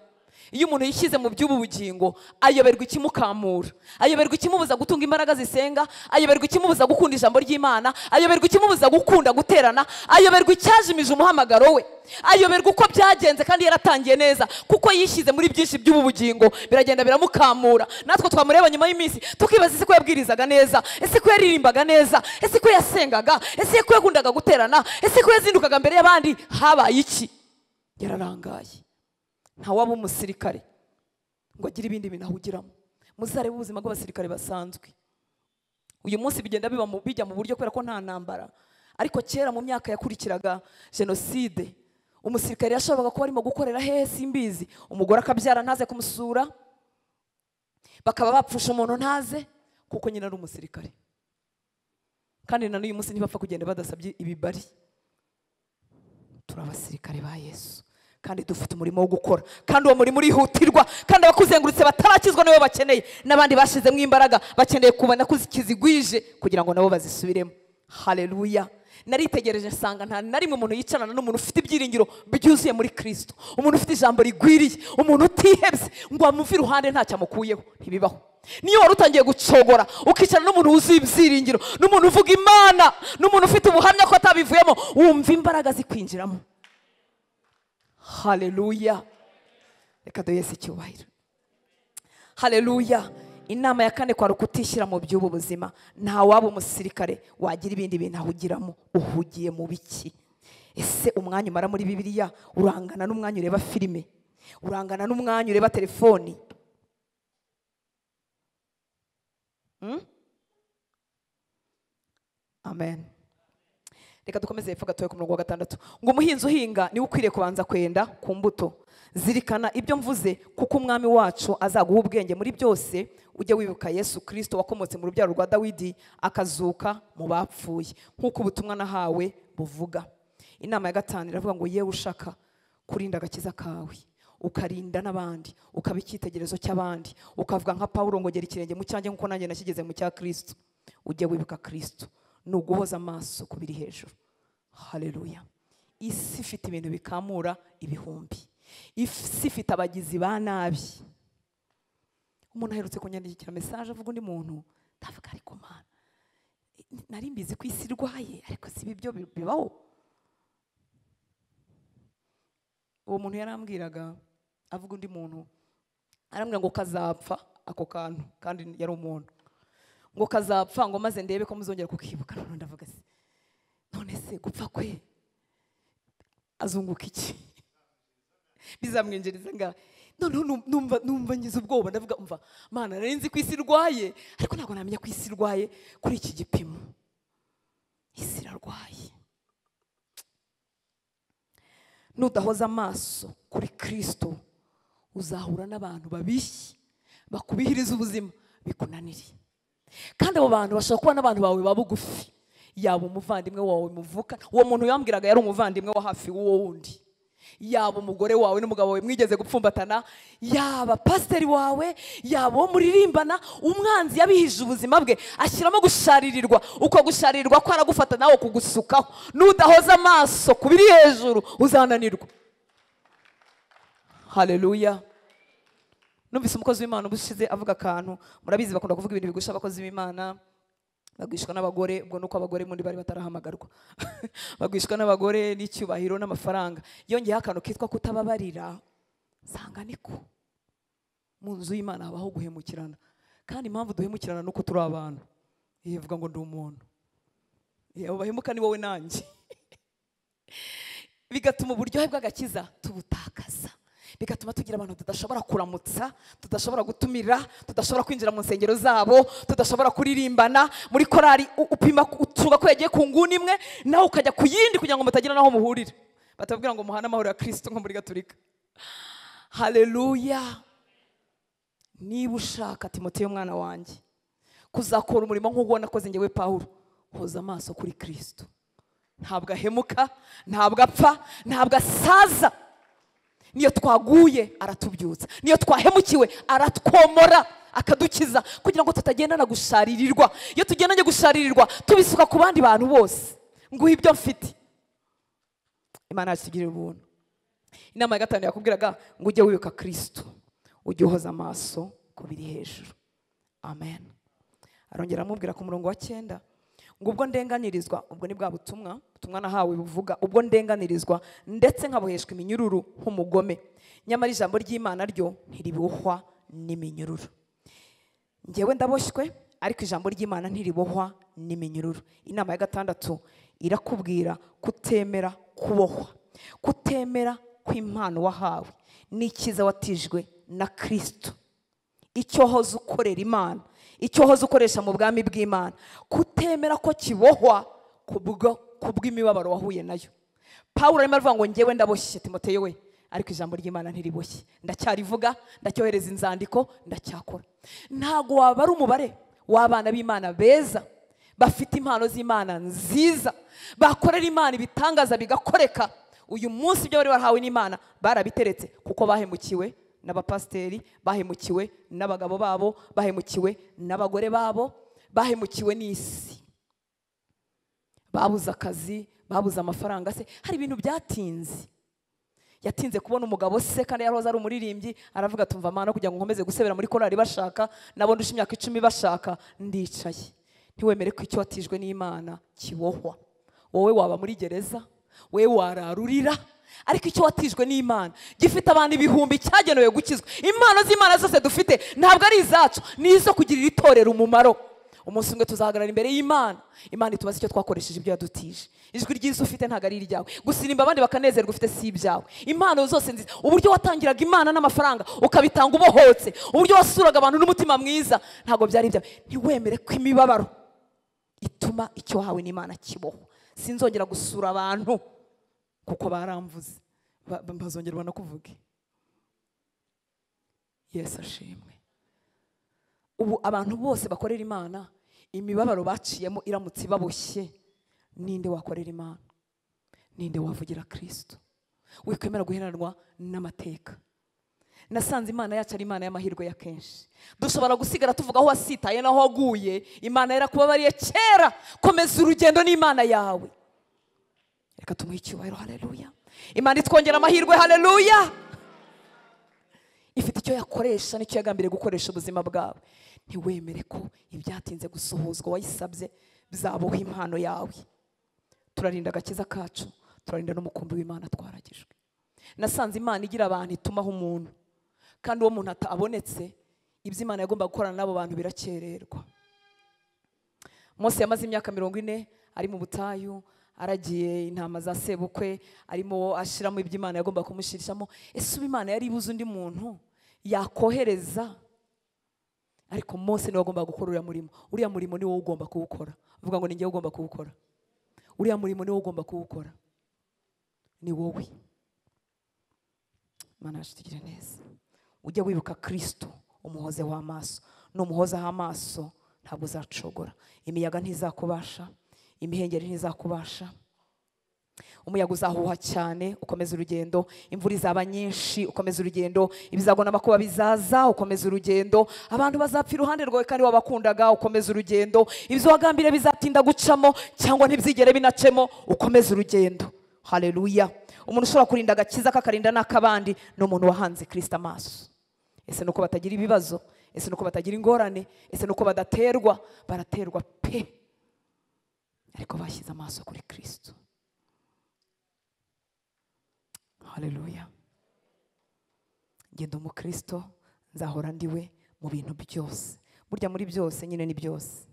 Iyo umuntu yishyize mu by'ubu bugingo, ayoberwa ikimukamura, ayoberwa ikimubuza gutunga imbaraga zisenga, ayoberwa ikimubuza gukunda ijambo ry'Imana, ayoberwa ikimubuza gukunda guterana, ayoberwa icyajimije umuhamagaro we, ayoberwa uko byagenze kandi yaratangiye neza, kuko yishyize muri byinshi by'ubu bugingo, biragenda biramukamura. Natwe twamureba nyuma y'iminsi tukibaza, ese ko yabwirizaga neza, ese ko yaririmbaga neza, ese ko yasengaga, ese ko yakundaga guterana, ese ko yazindukaga mbere y'abandi, habaye iki? Yararangaye. Nta waba umusirikare ngo agire ibindi bintu ahugiramo. Muzarebe ubuzima bw'abasirikare basanzwe. Uyu munsi bigenda biba bijya mu buryo kubera ko nta ntambara, ariko kera mu myaka yakurikiraga jenoside, umusirikare yashoboraga kuba arimo gukorera hehe simbizi, umugore akabyara ntaze kumusura, bakaba bapfusha umuntu ntaze, kuko nyine ari umusirikare. Kandi na n'uyu munsi ntibapfa kugenda badasabye ibibari. Turi abasirikare ba Yesu, kandi dufite umurimo wo gukora, kandi uwo murimo urihutirwa, kandi abakuzengurutse batarakizwa nibo bakeneye, n'abandi bashizemo imbaraga bakeneye kubona ko kizigwije kugira ngo nabo bazisubiremo. Haleluya. Naritegereje nsanga nta na rimwe umuntu yicarana n'umuntu ufite ibyiringiro byuzuye muri Kristo, umuntu ufite ijambo rigwiriye, umuntu utihebye ngo amuve iruhande ntacyo amukuyeho, ntibibaho. Niyo wari utangiye gucogora ukicarana n'umuntu wuzuye ibyiringiro, n'umuntu uvuga Imana, n'umuntu ufite ubuhamya ko atabivuyemo, wumva imbaraga zikwinjiramo. Haleluya. Reka duhe Yesu icyubahiro. Haleluya. Inama ya kane kwari ukutishyira mu by'ubu buzima. Nta waba umusirikare wagira ibindi bintu ahugiramo. Uhugiye mu biki? Ese umwanya umara muri Bibiliya urangana n'umwanya ureba filime? Urangana n'umwanya ureba telefoni? Amen. Reka dukomeze hepfo gatoya ku murongo wa 6. Ngo umuhinzi uhinga niwe ukwiriye kubanza kwenda ku mbuto. Zirikana ibyo mvuze, kuko umwami wacu azaguha ubwenge muri byose. Ujye wibuka Yesu Kristo wakomotse mu rubyaro rwa Dawidi, akazuka mu bapfuye, nk'uko ubutumwa nahawe buvuga. Inama ya 5 iravuga ngo yewe ushaka kurinda agakiza kawe, ukarinda n'abandi, ukaba icyitegererezo cy'abandi, ukavuga nka Pawulo ngo gera ikirenge mu cyanjye nk'uko nanjye nakigeze mu cya Kristo. Ujye wibuka Kristo. Ni uguhoza amaso ku biri hejuru. Haleluya. Isi ifite ibintu bikamura ibihumbi. Isi ifite abagizi ba nabi. Umuntu aherutse kunyandikira message avuga undi muntu, ndavuga ariko Mana, nari mbizi ko isi irwaye, ariko si ibyo bibaho. Uwo muntu yarambwiraga avuga undi muntu, arambwira ngo kazapfa ako kantu, kandi yari umuntu, ngo kazapfa ngo maze ndebe ko muzongera kukibuka. None ndavuga se, none se gupfa kwe azunguka iki? Bizamwinjiriza nga? None numva ngize ubwoba, ndavuga umva Mana, nari nzi ko isi irwaye, ariko ntabwo namenya ko isi irwaye kuri iki gipimo. Isi irarwaye. Nudahoza amaso kuri Kristo, uzahura n'abantu babishye bakubihiriza ubuzima bikunaniriye. Kandi abo bantu bashobora kuba n'abantu bawe ba bugufi, yaba umuvandimwe wawe muvuka, uwo muntu yambwiraga yari umuvandimwe wa hafi w'uwo wundi, yaba umugore wawe n'umugabo wawe mwigeze gupfumbatana, yaba pasiteri wawe, yaba uwo muririmbana. Umwanzi yabihije ubuzima bwe, ashyiramo gusharirirwa. Uko gusharirirwa ko aragufata nawe kugusukaho. Nudahoza amaso ku biri hejuru uzananirwa. Haleluya. Numvise umukozi w'Imana ubushize avuga akantu, murabizi bakunda kuvuga ibintu bigusha abakozi b'Imana, bagwishwa n'abagore, ubwo nuko abagore mundi bari batarahamagarwa bagwishwa n'abagore n'icyubahiro n'amafaranga. Yongeyeho akantu kitwa kutababarira, sanga niko mu nzu y'Imana habaho guhemukirana. Kandi impamvu duhemukirana nuko turi abantu. Ivuga ngo ndi umuntu, abo bahemuka ni wowe nanjye. Bigatuma uburyohe bw'agakiza tubutakaza, bigatuma tugira abantu tudashobora kuramutsa, tudashobora gutumira, tudashobora kwinjira mu nsengero zabo, tudashobora kuririmbana muri korari. Upima utunga ko yagiye ku nguni imwe nawe ukajya ku yindi kugira ngo mutagira naho muhurira. Batabwira ngo muhane amahoro ya Kristo nko muri Gatolika. Haleluya. Niba ushaka Timoteyo mwana wanjye kuzakora umurimo nk'uwo nakoze njyewe Pawulo, hoza amaso kuri Kristo. Ntabwo ahemuka, ntabwo apfa, ntabwo asaza. Niyo twaguye aratubyutsa, niyo twahemukiwe aratwomora akadukiza, kugira ngo tutagendana gusharirirwa. Iyo tugendanye gusharirirwa tubisuka ku bandi bantu bose. Nguha ibyo mfite. Imana yakigirira ubuntu. Inama ya gatanu yakubwiraga ngo ujye wibuka Kristo, ujye uhoza amaso ku biri hejuru. Amen. Arongera amubwira ku murongo wa 9 ngo ubwo ndenganirizwa, ubwo ni bwa butumwa nahawe buvuga ubwo ndenganirizwa ndetse nkaboheshwa iminyururu nk'umugome, nyamara ijambo ry'Imana ryo ntiribohwa n'iminyururu. Njyewe ndaboshywe ariko ijambo ry'Imana ntiribohwa n'iminyururu. Inama ya gatandatu irakubwira kutemera kubohwa, kutemera kw'impano wahawe n'ikiza watijwe na Kristo. Icyo hoza ukorera Imana, icyo hoza ukoresha mu bwami bw'Imana, kutemera ko kibohwa kubw'imibabaro wahuye nayo. Pawulo arimo aravuga ngo njyewe ndaboshye Timoteyo we, ariko ijambo ry'Imana ntiriboshye. Ndacyarivuga, ndacyohereza inzandiko, ndacyakora. Ntago waba ari umubare w'abana b'Imana beza bafite impano z'Imana nziza, bakorera Imana ibitangaza bigakoreka. Uyu munsi ibyo bari barahawe n'Imana barabiteretse kuko bahemukiwe n'abapasteri, bahemukiwe n'abagabo babo, bahemukiwe n'abagore babo, bahemukiwe n'isi, babuze akazi, babuze amafaranga. Se hari ibintu byatinze. Yatinze kubona umugabo se kandi yahoze ari umuririmbyi, aravuga tumva Mana kugira ngo nkomeze gusebera muri korari bashaka, nabo ndusha imyaka 10 bashaka, ndicaye. Ntiwemere ko icyo watijwe n'Imana kibohwa. Wowe waba muri gereza, wewe wararurira, ariko icyo watijwe n'Imana gifite abantu ibihumbi cyagenewe gukizwa. Impano z'Imana zose dufite ntabwo ari izacu, ni izo kugirira itorero umumaro. Umunsi umwe tuzahagarara imbere y'Imana, Imana itubaze icyo twakoresheje ibyo yadutije. Ijwi ryiza ufite ntabwo ari iryawe, gusirimba abandi bakanezerwa ufite si ibyawe. Impano zose nziza, uburyo watangiraga Imana n'amafaranga ukabitanga ubohotse, uburyo wasuraga abantu n'umutima mwiza, ntabwo byari ibyawe. Ntiwemere ko imibabaro ituma icyo wahawe n'Imana kibohwa. Sinzongera gusura abantu kuko baramvuze, bazongera banakuvuge. Yesu ashimwe. Ubu abantu bose bakorera Imana, imibabaro baciyemo iramutse ibaboshye, ninde wakorera Imana? Ninde wavugira Kristo? Wikwemera guheranwa n'amateka. Nasanze Imana yacu ari Imana y'amahirwe ya kenshi. Dushobora gusigara tuvuga aho wasitaye naho waguye, Imana yarakubabariye kera. Komeza urugendo n'Imana yawe. Reka tumuhe icyubahiro. Haleluya. Imana itwongera amahirwe. Haleluya. Ifite icyo yakoresha n'icyo yagambiriye gukoresha ubuzima bwawe. Ntiwemere ko ibyatinze gusohozwa wayisabye bizaboha impano yawe. Turarinda agakiza kacu, turarinda n'umukumbi w'Imana twaragijwe. Nasanze Imana igira abantu itumaho umuntu, kandi uwo muntu atabonetse, ibyo Imana yagomba gukorana n'abo bantu birakererwa. Mose yamaze imyaka 40 ari mu butayu, aragiye intama za sebukwe, arimo ashiramo ibyo Imana yagomba kumushirishamo. Ese ubu Imana yari ibuze undi muntu yakohereza? Ariko Mose niwe wagomba gukora uriya murimo. Uriya murimo ni wowe ugomba kuwukora. Uvuga ngo ni njye ugomba kuwukora. Uriya murimo ni wowe ugomba kuwukora, ni wowe. Imana yacu itugirire neza. Ujye wibuka Kristo, umuhoze w'amaso. Numuhoza amaso ntabwo uzacogora. Imiyaga ntizakubasha, imihengeri ntizakubasha. Umuyaga uzahuha cyane ukomeza urugendo, imvura izaba nyinshi ukomeza urugendo, ibizago n'amakuba bizaza ukomeza urugendo, abantu bazapfa iruhande rwawe kandi wabakundaga ukomeza urugendo, ibyo wagambiriye bizatinda gucamo cyangwa ntibyigere binacemo ukomeza urugendo. Haleluya. Umuntu ushobora kurinda agakiza kakarinda n'akabandi ni umuntu wahanze Kristo amaso. Ese nuko batagira ibibazo? Ese nuko batagira ingorane? Ese nuko badaterwa? Baraterwa pe, ariko bashyize amaso kuri Kristo. Haleluya. Ngenda umukristo nzahora ndiwe mu bintu byose. Burya muri byose nyine ni byose.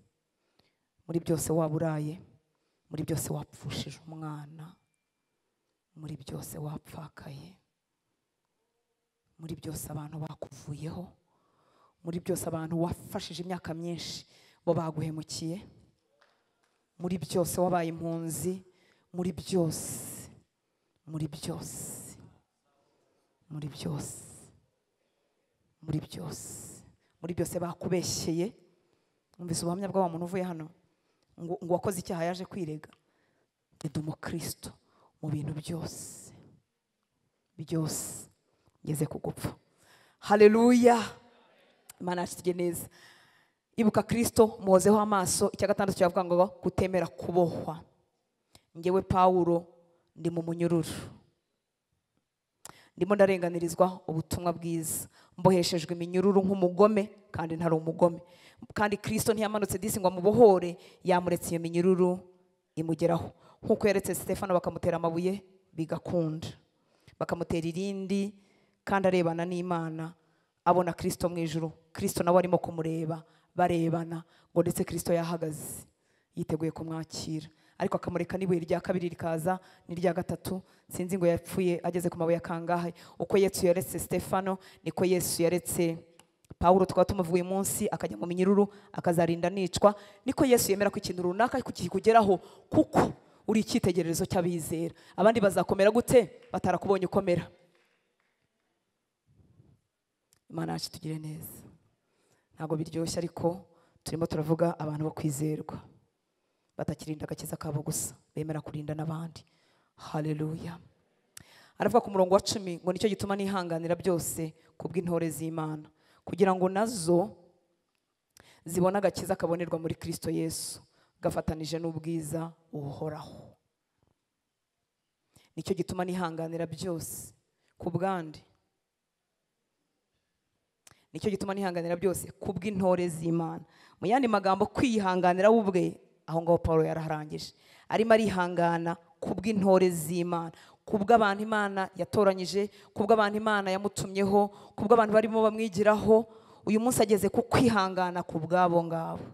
Muri byose waburaye, muri byose wapfushije umwana, muri byose wapfakaye, muri byose abantu bakuvuyeho, muri byose abantu wafashije imyaka myinshi bo baguhemukiye, muri byose wabaye impunzi, muri byose, muri byose, muri byose, muri byose, muri byose bakubeshyeye. Umvise ubuhamya bwa wa muntu uvuye hano ngo wakoze icyaha yaje kwirega. Ndi umukristo mu bintu byose, byose ngeze kugupfa. Haleluya. Imana yacu neza. Ibuka Kristo, muhozeho amaso. Icya gatandatu cyavuga ngo kutemera kubohwa. Ngewe Paulo ndi mu munyururu, ndimo ndarenganirizwa ubutumwa bwiza, mboheshejwe iminyururu nk'umugome kandi ntari umugome. Kandi Kristo ntiyamanutse disi ngo amubohore, yamuretse iyo minyururu imugeraho. Nkuko yaretse Stefano bakamutera amabuye bigakunda, bakamutera irindi, kandi arebana n'Imana, abona Kristo mu ijuru. Kristo nawe arimo kumureba, barebana, ngo ndetse Kristo yahagaze yiteguye kumwakira, ariko akamureka n'ibuye rya kabiri rikaza n'irya gatatu. Sinzi ngo yapfuye ageze ku mabuye kangahe. Uko Yesu yaretse Stefano niko Yesu yaretse Paulo, tukaba tumuvuye umunsi akajya mu minyururu akazarinda nicwa. Niko Yesu yemera ko ikintu runaka kikugeraho kuko uri icyitegererezo cy'abizera. Abandi bazakomera gute batarakubonye ukomera? Imana yacu tugire neza. Ntabwo biryoshye, ariko turimo turavuga abantu bo kwizerwa, batakirinda agakiza kabo gusa, bemera kurinda n'abandi. Haleluya. Aravuga ku murongo wa 10 ngo nicyo gituma nihanganira byose kubw'intore z'Imana, kugira ngo nazo zibone agakiza kabonerwa muri Kristo Yesu, gafatanije n'ubwiza buhoraho. Nicyo gituma nihanganira byose kubwandi. Nicyo gituma nihanganira byose kubw'intore z'Imana. Mu yandi magambo, kwihanganira ubwe, aho ngaho Paulo yaraharangije, arimo arihangana kubw'intore z'Imana, kubw'abantu Imana yatoranyije, kubw'abantu Imana yamutumyeho, kubw'abantu barimo bamwigiraho. Uyu munsi ageze ku kwihangana kubw'abo ngabo.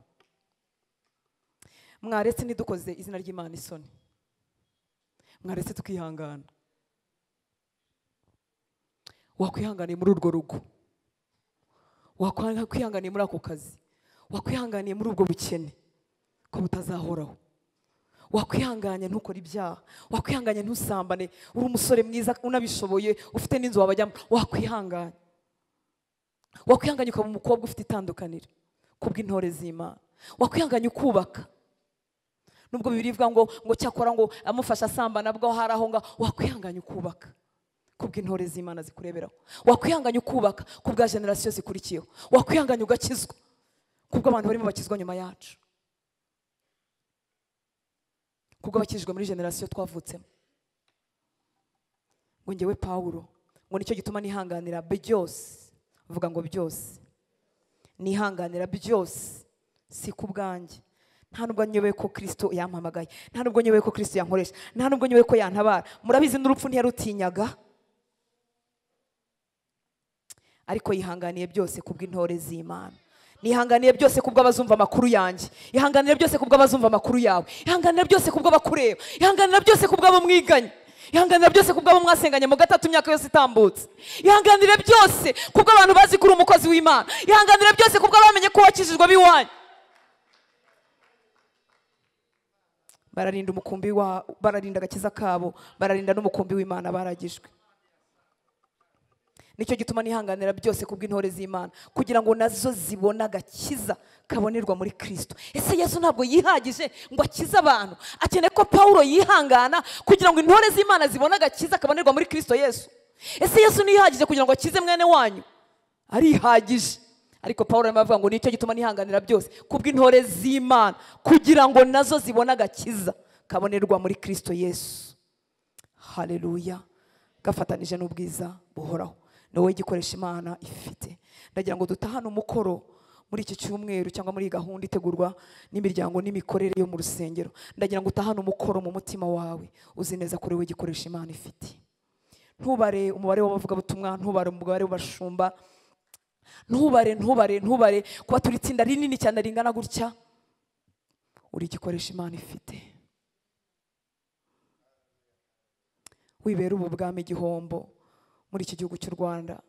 Mwaretse ntidukoze izina ry'Imana isoni, mwaretse tukihangana. Wakwihanganiye muri urwo rugo, wakwihanganiye muri ako kazi, wakwihanganiye muri ubwo bukene ko butazahoraho, wakwihanganye ntukore ibyaha, wakwihanganye ntusambane, uri umusore mwiza unabishoboye ufite n'inzu wabajyamo, wakwihanganye, wakwihanganye ukaba umukobwa ufite itandukaniro kubw'intore z'Imana, wakwihanganye ukubaka nubwo Bibiliya ivuga ngo cyakora ngo amufasha asambana bwo hari aho ngaho, wakwihanganye ukubaka kubw'intore z'Imana zikureberaho, wakwihanganye ukubaka kubwa generasiyo zikurikiyeho, wakwihanganye ugakizwa kubw'abantu barimo bakizwa nyuma yacu, kubwo bakijwe muri generasiyo twavutsemo. Ngo ngewe Paulo ngo nicyo gituma nihanganira byose, uvuga ngo byose, nihanganira byose si kubwanjye. Nta nubwo nyobewe ko Kristo yampamagaye, nta nubwo nyobewe ko Kristo yankoresha, nta nubwo nyobewe ko yantabara. Murabizi n'urupfu ntiyarutinyaga, ariko yihanganiye byose kubw'intore z'Imana. Nihanganiye byose kubw'abazumva amakuru yanjye, ihanganira byose kubw'abazumva amakuru yawe, ihanganira byose kubw'abakureba, ihanganira byose kubw'abo mwiganye, ihanganira byose kubw'abo mwasenganye mu gatatu imyaka yose itambutse, ihanganira byose kubw'abantu bazi kuri umukozi w'Imana, ihanganira byose kubw'abamenye ko wakijijwe biwanyu. Bararinda umukumbi wa, bararinda agakiza kabo, bararinda n'umukumbi w'Imana baragijwe. Nicyo gituma nihanganira byose kubw'intore z'Imana, kugira ngo nazo zibone agakiza kabonerwa muri Kristo. Ese Yesu ntabwo yihagije ngo akize abantu, akeneye ko Paulo yihangana kugira ngo intore z'Imana zibone agakiza kabonerwa muri Kristo Yesu? Ese Yesu ntiyihagije kugira ngo akize mwene wanyu? Arihagije. Ariko Paulo arimo avuga ngo nicyo gituma nihanganira byose kubw'intore z'Imana, kugira ngo nazo zibone agakiza kabonerwa muri Kristo Yesu. Haleluya. Gafatanije n'ubwiza buhoraho. Ni wowe gikoresha Imana ifite. Ndagira ngo dutahane umukoro muri iki cyumweru cyangwa muri gahunda itegurwa n'imiryango n'imikorere yo mu rusengero. Ndagira ngo utahane umukoro mu mutima wawe, uzi neza ko uri we gikoresha Imana ifite. Ntubare umubare w'abavugabutumwa, ntubare umubare w'abashumba, ntubare ntubare ntubare kuba turi itsinda rinini cyane ringana gutya. Uri igikoresho Imana ifite. Wibera ubu bwami igihombo muri iki gihugu cy'u Rwanda,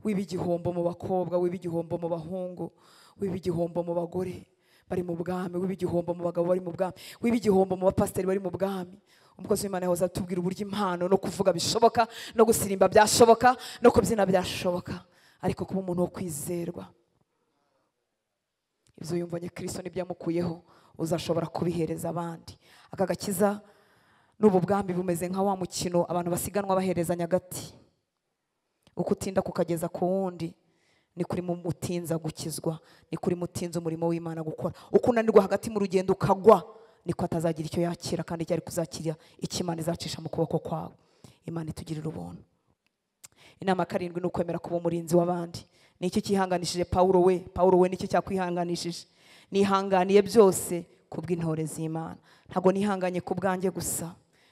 wiba igihombo mu bakobwa, wiba igihombo mu bahungu, wiba igihombo mu bagore bari mu bwami, wiba igihombo mu bagabo bari mu bwami, wiba igihombo mu bapasiteri bari mu bwami. Umukozi w'Imana yahoze atubwira uburyo impano no kuvuga bishoboka, no gusirimba byashoboka, no kubyina byashoboka, ariko kuba umuntu wo kwizerwa, ibyo yumvanye Kristo n'ibyamukuyeho uzashobora kubihereza abandi. Aka gakiza n'ubu bwami bumeze nka wa mukino abantu basiganwa baherezanya agati. Uko utinda kukageza ku wundi ni kuri mutinza gukizwa, ni kuri mutinza umurimo w'Imana gukora. Uko unanirwa hagati mu rugendo ukagwa, niko atazagira icyo yakira, kandi cyari kuzakira icyo Imana izacisha mu kuboko kwawe. Imana itugirira ubuntu. Inama karindwi ni ukwemera kuba umurinzi w'abandi. Ni iki cyihanganishije Paulo we? Paulo we niki cyakwihanganishije? Nihanganiye byose kubw'intore z'Imana. Ntago nihanganye ku bwanjye gusa,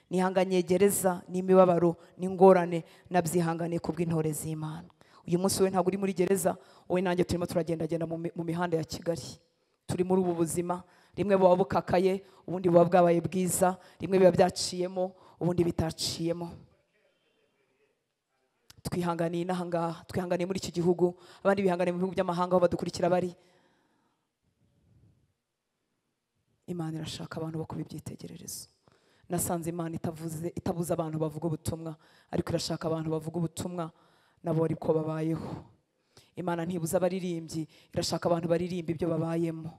nihanganye gereza n'imibabaro n'ingorane, nabyihanganiye kubw'intore z'Imana. Uyu munsi we ntago uri muri gereza, wowe nanjye turimo turagendagenda mu mihanda ya Kigali. Turi muri ubu buzima, rimwe buba bukakaye, ubundi buba bwabaye bwiza, rimwe biba byaciyemo, ubundi bitaciyemo. Twihanganiye n'ahangaha, twihanganiye muri iki gihugu, abandi bihanganiye mu bihugu by'amahanga aho badukurikira bari. Imana irashaka abantu bo kuba ibyitegererezo. Nasanze Imana itabuza abantu bavuga ubutumwa, ariko irashaka abantu bavuga ubutumwa nabo ariko babayeho. Imana ntibuza abaririmbyi, irashaka abantu baririmba ibyo babayemo.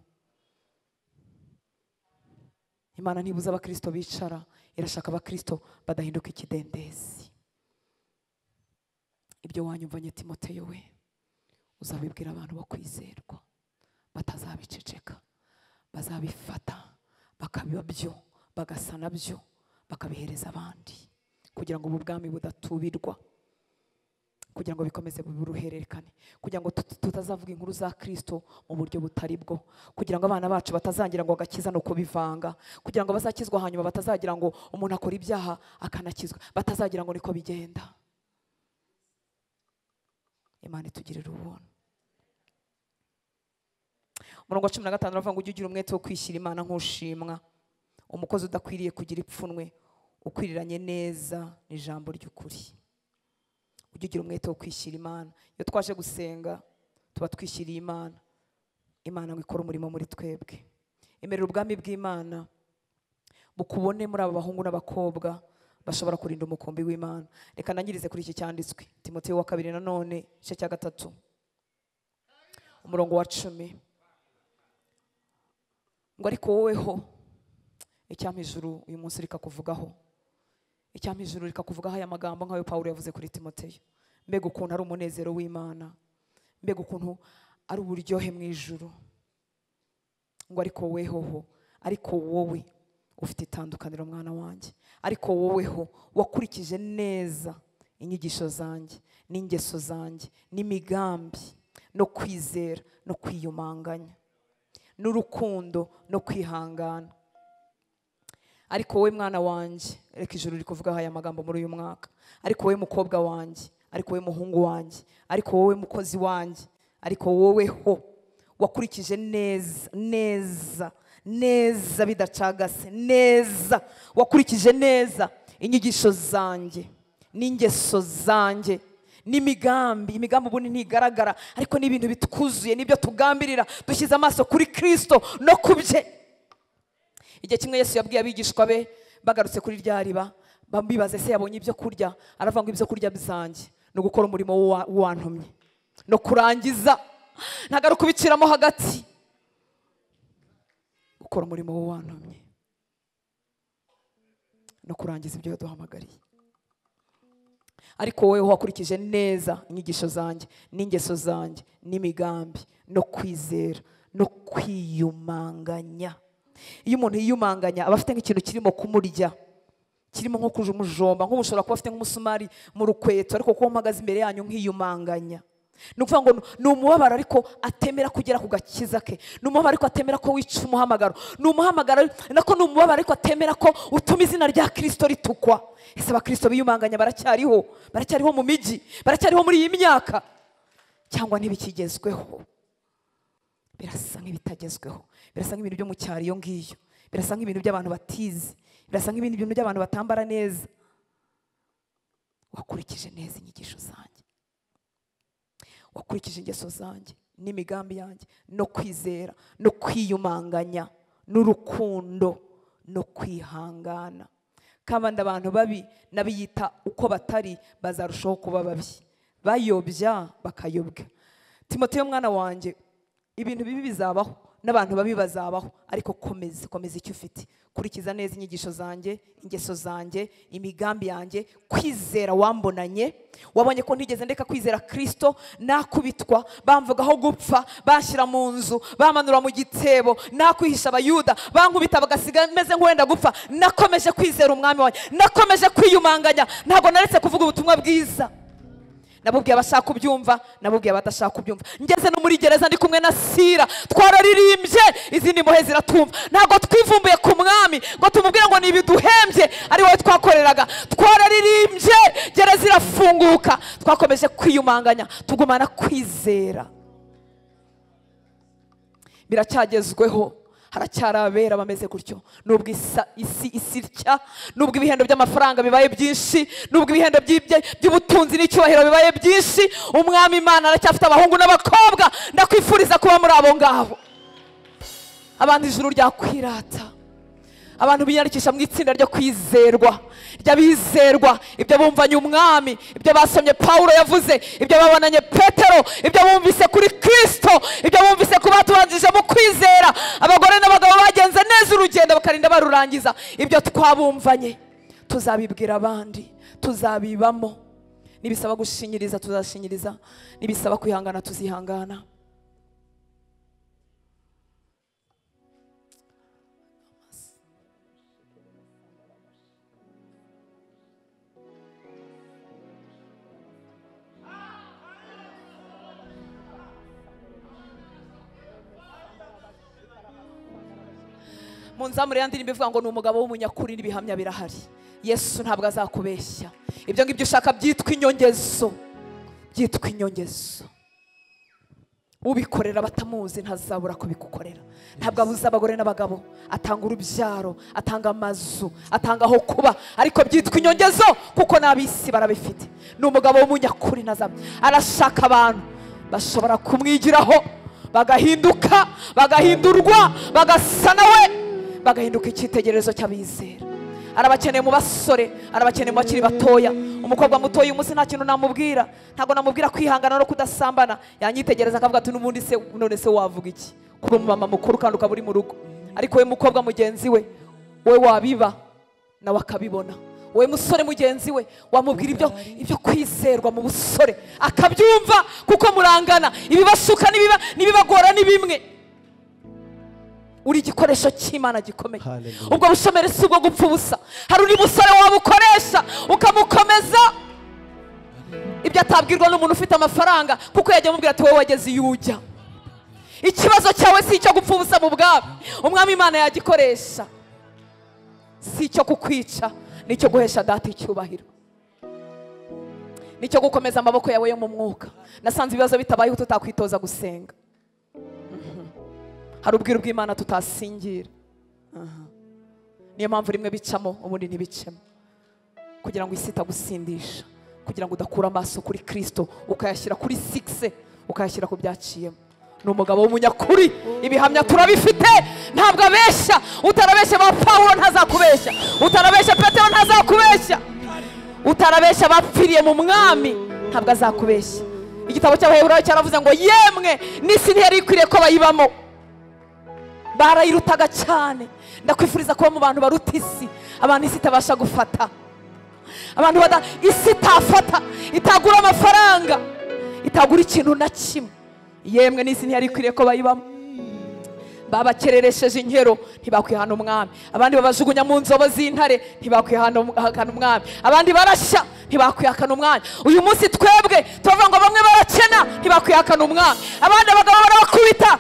Imana ntibuza abakristo bicara, irashaka abakristo badahinduka ikidendezi. Ibyo wanyumvanye Timoteyo we, uzabibwira abantu bo kwizerwa, batazabiceceka, bazabifata bakabiba byo, bagasa nabyo, bakabihereza abandi, kugira ngo ubu bwami budatubirwa, kugira ngo bikomeze buruhererekane, kugira ngo tutazavuga inkuru za Kristo mu buryo butari bwo, kugira ngo abana bacu batazagira ngo agakiza no kubivanga, kugira ngo bazakizwa hanyuma batazagira ngo umuntu akora ibyaha akanakizwa, batazagira ngo niko bigenda. Imana itugirira ubuntu. Umurongo wa 15 uravuga ngo ujye ugira umwete wo kwishyira Imana nk'ushimwa, umukozi udakwiriye kugira ipfunwe, ukwiriranye neza n'ijambo ry'ukuri. Ujye ugira umwete wo kwishyira Imana. Iyo twaje gusenga tuba twishyiriye Imana, Imana ngo ikore umurimo muri twebwe. Emerera ubwami bw'Imana bukubone muri aba bahungu n'abakobwa bashobora kurinda umukumbi w'Imana. Reka nangirize kuri iki cyanditswe, Timoteyo wa kabiri nanone igice cya 3 umurongo wa 10, ngo ariko woweho icyampa ijuru uyu munsi rikakuvugaho, icyampa ijuru rikakuvugaho aya magambo nk'ayo Paulo yavuze kuri Timoteyo. Mbega ukuntu ari umunezero w'Imana, mbega ukuntu ari uburyohe mu ijuru. Ngo ariko woweho, ariko wowe ufite itandukaniro mwana wanjye, ariko woweho wakurikije neza inyigisho zanjye n'ingeso zanjye n'imigambi no kwizera no kwiyumanganya n'urukundo no kwihangana. Ariko wowe mwana wanjye, reka ijuru rikuvugaho aya magambo muri uyu mwaka, ariko wowe mukobwa wanjye, ariko wowe muhungu wanjye, ariko wowe mukozi wanjye, ariko woweho wakurikije neza neza neza bidacagase neza, wakurikije neza inyigisho zanjye n'ingeso zanjye n'imigambi. Imigambi ubundi ntigaragara, ariko ni ibintu bitwuzuye, nibyo tugambirira dushyize amaso kuri Kristo no kubye. Igihe kimwe Yesu yabwiye abigishwa be bagarutse kuri rya riba, bambibaze se yabonye ibyo kurya, aravuga ngo ibyo kurya bizanjye no gukora umurimo wantumye no kurangiza, ntagaruka kubiciramo hagati, gukora umurimo wantumye no kurangiza ibyo yaduhamagariye. Ariko wowe wakurikije neza inyigisho zanjye n'ingeso zanjye n'imigambi no kwizera no kwiyumanganya. Iyo umuntu yiyumanganya aba afite nk'ikintu kirimo kumurya, kirimo nko kujumujomba, nk'ushobora kuba afite nk'umusumari mu rukweto, ariko kuko mpagaze imbere yanyu nkiyumanganya, Ni ukuvuga ngo ni umubabaro ariko atemera kugera ku gakiza ke, ni umubabaro ariko atemera ko wica umuhamagaro, ni umuhamagaro nako ni umubabaro ariko atemera ko utuma izina rya Kristo ritukwa. Ese abakristo biyumanganya baracyariho? Baracyariho mu mijyi, baracyariho muri iyi myaka, cyangwa ntibikigezweho? Birasa nk'ibitagezweho, birasa nk'ibintu byo mu cyaro iyo ngiyo, birasa nk'ibintu by'abantu batizi, birasa nk'ibintu by'abantu batambara neza. Wakurikije neza inyigisho zanjye, wakurikije ingeso zanjye n'imigambi yanjye no kwizera no kwiyumanganya n'urukundo no kwihangana. Kandi abantu babi n'abiyita uko batari bazarushaho kuba babi, bayobya bakayobwa. Timoteyo mwana wanjye, ibintu bibi bizabaho n'abantu babi bazabaho, ariko komeza, komeza icyo ufite. Kurikiza neza inyigisho zanjye, ingeso zanjye, imigambi yanjye, kwizera wambonanye. Wabonye ko ntigeze ndeka kwizera Kristo, nakubitwa, bamvugaho gupfa, banshyira mu nzu, bamanura mu gitebo, nakwihisha abayuda, bankubita bagasiga meze nk'uwenda gupfa. Nakomeje kwizera umwami wanjye, nakomeje kwiyumanganya, ntabwo naretse kuvuga ubutumwa bwiza. Nabubwiye abashaka kubyumva, nabubwiye abadashaka kubyumva. Ngeze no muri gereza ndi kumwe na Sira, twararirimbye, izindi mbohe ziratumva. Ntabwo twivumbuye ku mwami ngo tumubwire ngo ni ibiduhembye ari wowe twakoreraga. Twararirimbye, gereza irafunguka. Twakomeje kwiyumanganya, tugumana kwizera. Biracyagezweho, haracyari abera bameze gutyo. Nubwo isi isirya, nubwo ibihendo by'amafaranga bibaye byinshi, nubwo ibihendo by'ubutunzi n'icyubahiro bibaye byinshi, umwami Imana aracyafite abahungu n'abakobwa. Ndakwifuriza kuba muri abo ngabo. Abantu ijuru ryakwirata, abantu biyandikisha mu itsinda ryo kwizerwa, ry'abizerwa, ibyo bumvanye umwami, ibyo basomye Paulo yavuze, ibyo babonanye Petero, ibyo bumvise kuri Kristo, ibyo bumvise ku batubanjije mu kwizera. Abagore n'abagabo bagenze neza urugendo bakarinda barurangiza. Ibyo twabumvanye tuzabibwira abandi, tuzabibamo. Nibisaba gushinyiriza tuzashinyiriza, nibisaba kwihangana tuzihangana. Munzamure ya ndirimbo ivuga ngo ni umugabo w'umunyakuri n'ibihamya birahari. Yesu ntabwo azakubeshya. Ibyo ngibyo ushaka byitwa inyongezo, byitwa inyongezo. Ubikorera batamuzi ntazabura kubikukorera. Ntabwo abuza abagore n'abagabo, atanga urubyaro, atanga amazu, atanga aho kuba, ariko byitwa inyongezo kuko n'abisi barabifite. Ni umugabo w'umunyakuri ntazabura. Arashaka abantu bashobora kumwigiraho, bagahinduka, bagahindurwa, bagasa nawe, bagahinduka icyitegererezo cy'abizera. Arabakeneye mu basore, arabakeneye mu bakiri batoya. Umukobwa mutoya umunsi nta kintu namubwira, ntabwo namubwira kwihangana no kudasambana. Yanyitegereza akavuga ati n'ubundi se none se wavuga iki kuri umumama mukuru kandi ukaba uri mu rugo? Ariko we mukobwa mugenzi we, we wabiba nawe akabibona. We musore mugenzi we wamubwira ibyo kwizerwa mu busore akabyumva, kuko murangana. Ibibashuka n'ibibagora ni bimwe. Uri igikoresho cy'Imana gikomeye. Ubwo bushomeri si ubwo gupfa ubusa. Hari undi musore wabukoresha ukamukomeza ibyo atabwirwa n'umuntu ufite amafaranga, kuko yajya amubwira ati wowe wageze iyo ujya. Ikibazo cyawe si icyo gupfa ubusa mu bwami, umwami Imana yagikoresha. Si icyo kukwica, ni icyo guhesha data icyubahiro, ni icyo gukomeza amaboko yawe yo mu mwuka. Nasanze ibibazo bitabayeho tutakwitoza gusenga. Hari ubwiru bw'Imana tutasingira. Niyo mpamvu rimwe bicamo ubundi ntibicemo, kugira ngo isi itagusindisha, kugira ngo udakura amaso kuri Kristo ukayashyira kuri 6, ukayashyira ku byaciyemo. Ni umugabo w'umunyakuri, ibihamya turabifite, ntabwo abeshya. Utarabeshya ba Paulo ntazakubeshya, utarabeshya Petero ntazakubeshya, utarabeshya abapfiriye mu mwami ntabwo azakubeshya. Igitabo cy'Abaheburayo cyaravuze ngo yemwe n'isi ntiyari ikwiriye ko bayibamo, barayirutaga cyane. Ndakwifuriza kuba mu bantu baruta isi, abantu isi itabasha gufata, abantu isi itafata, itagura amafaranga, itagura ikintu na kimwe. Yemwe n'isi ntiyari ikwiriye ko bayibamo. Babakereresheje inkero, ntibakwihana umwami. Abandi babajugunya mu nzobo z'intare, ntibakwihana umwami. Abandi barashya, ntibakwihakana umwami. Uyu munsi twebwe turavuga ngo bamwe barakena, ntibakwihakana umwami. Abandi abagabo barabakubita.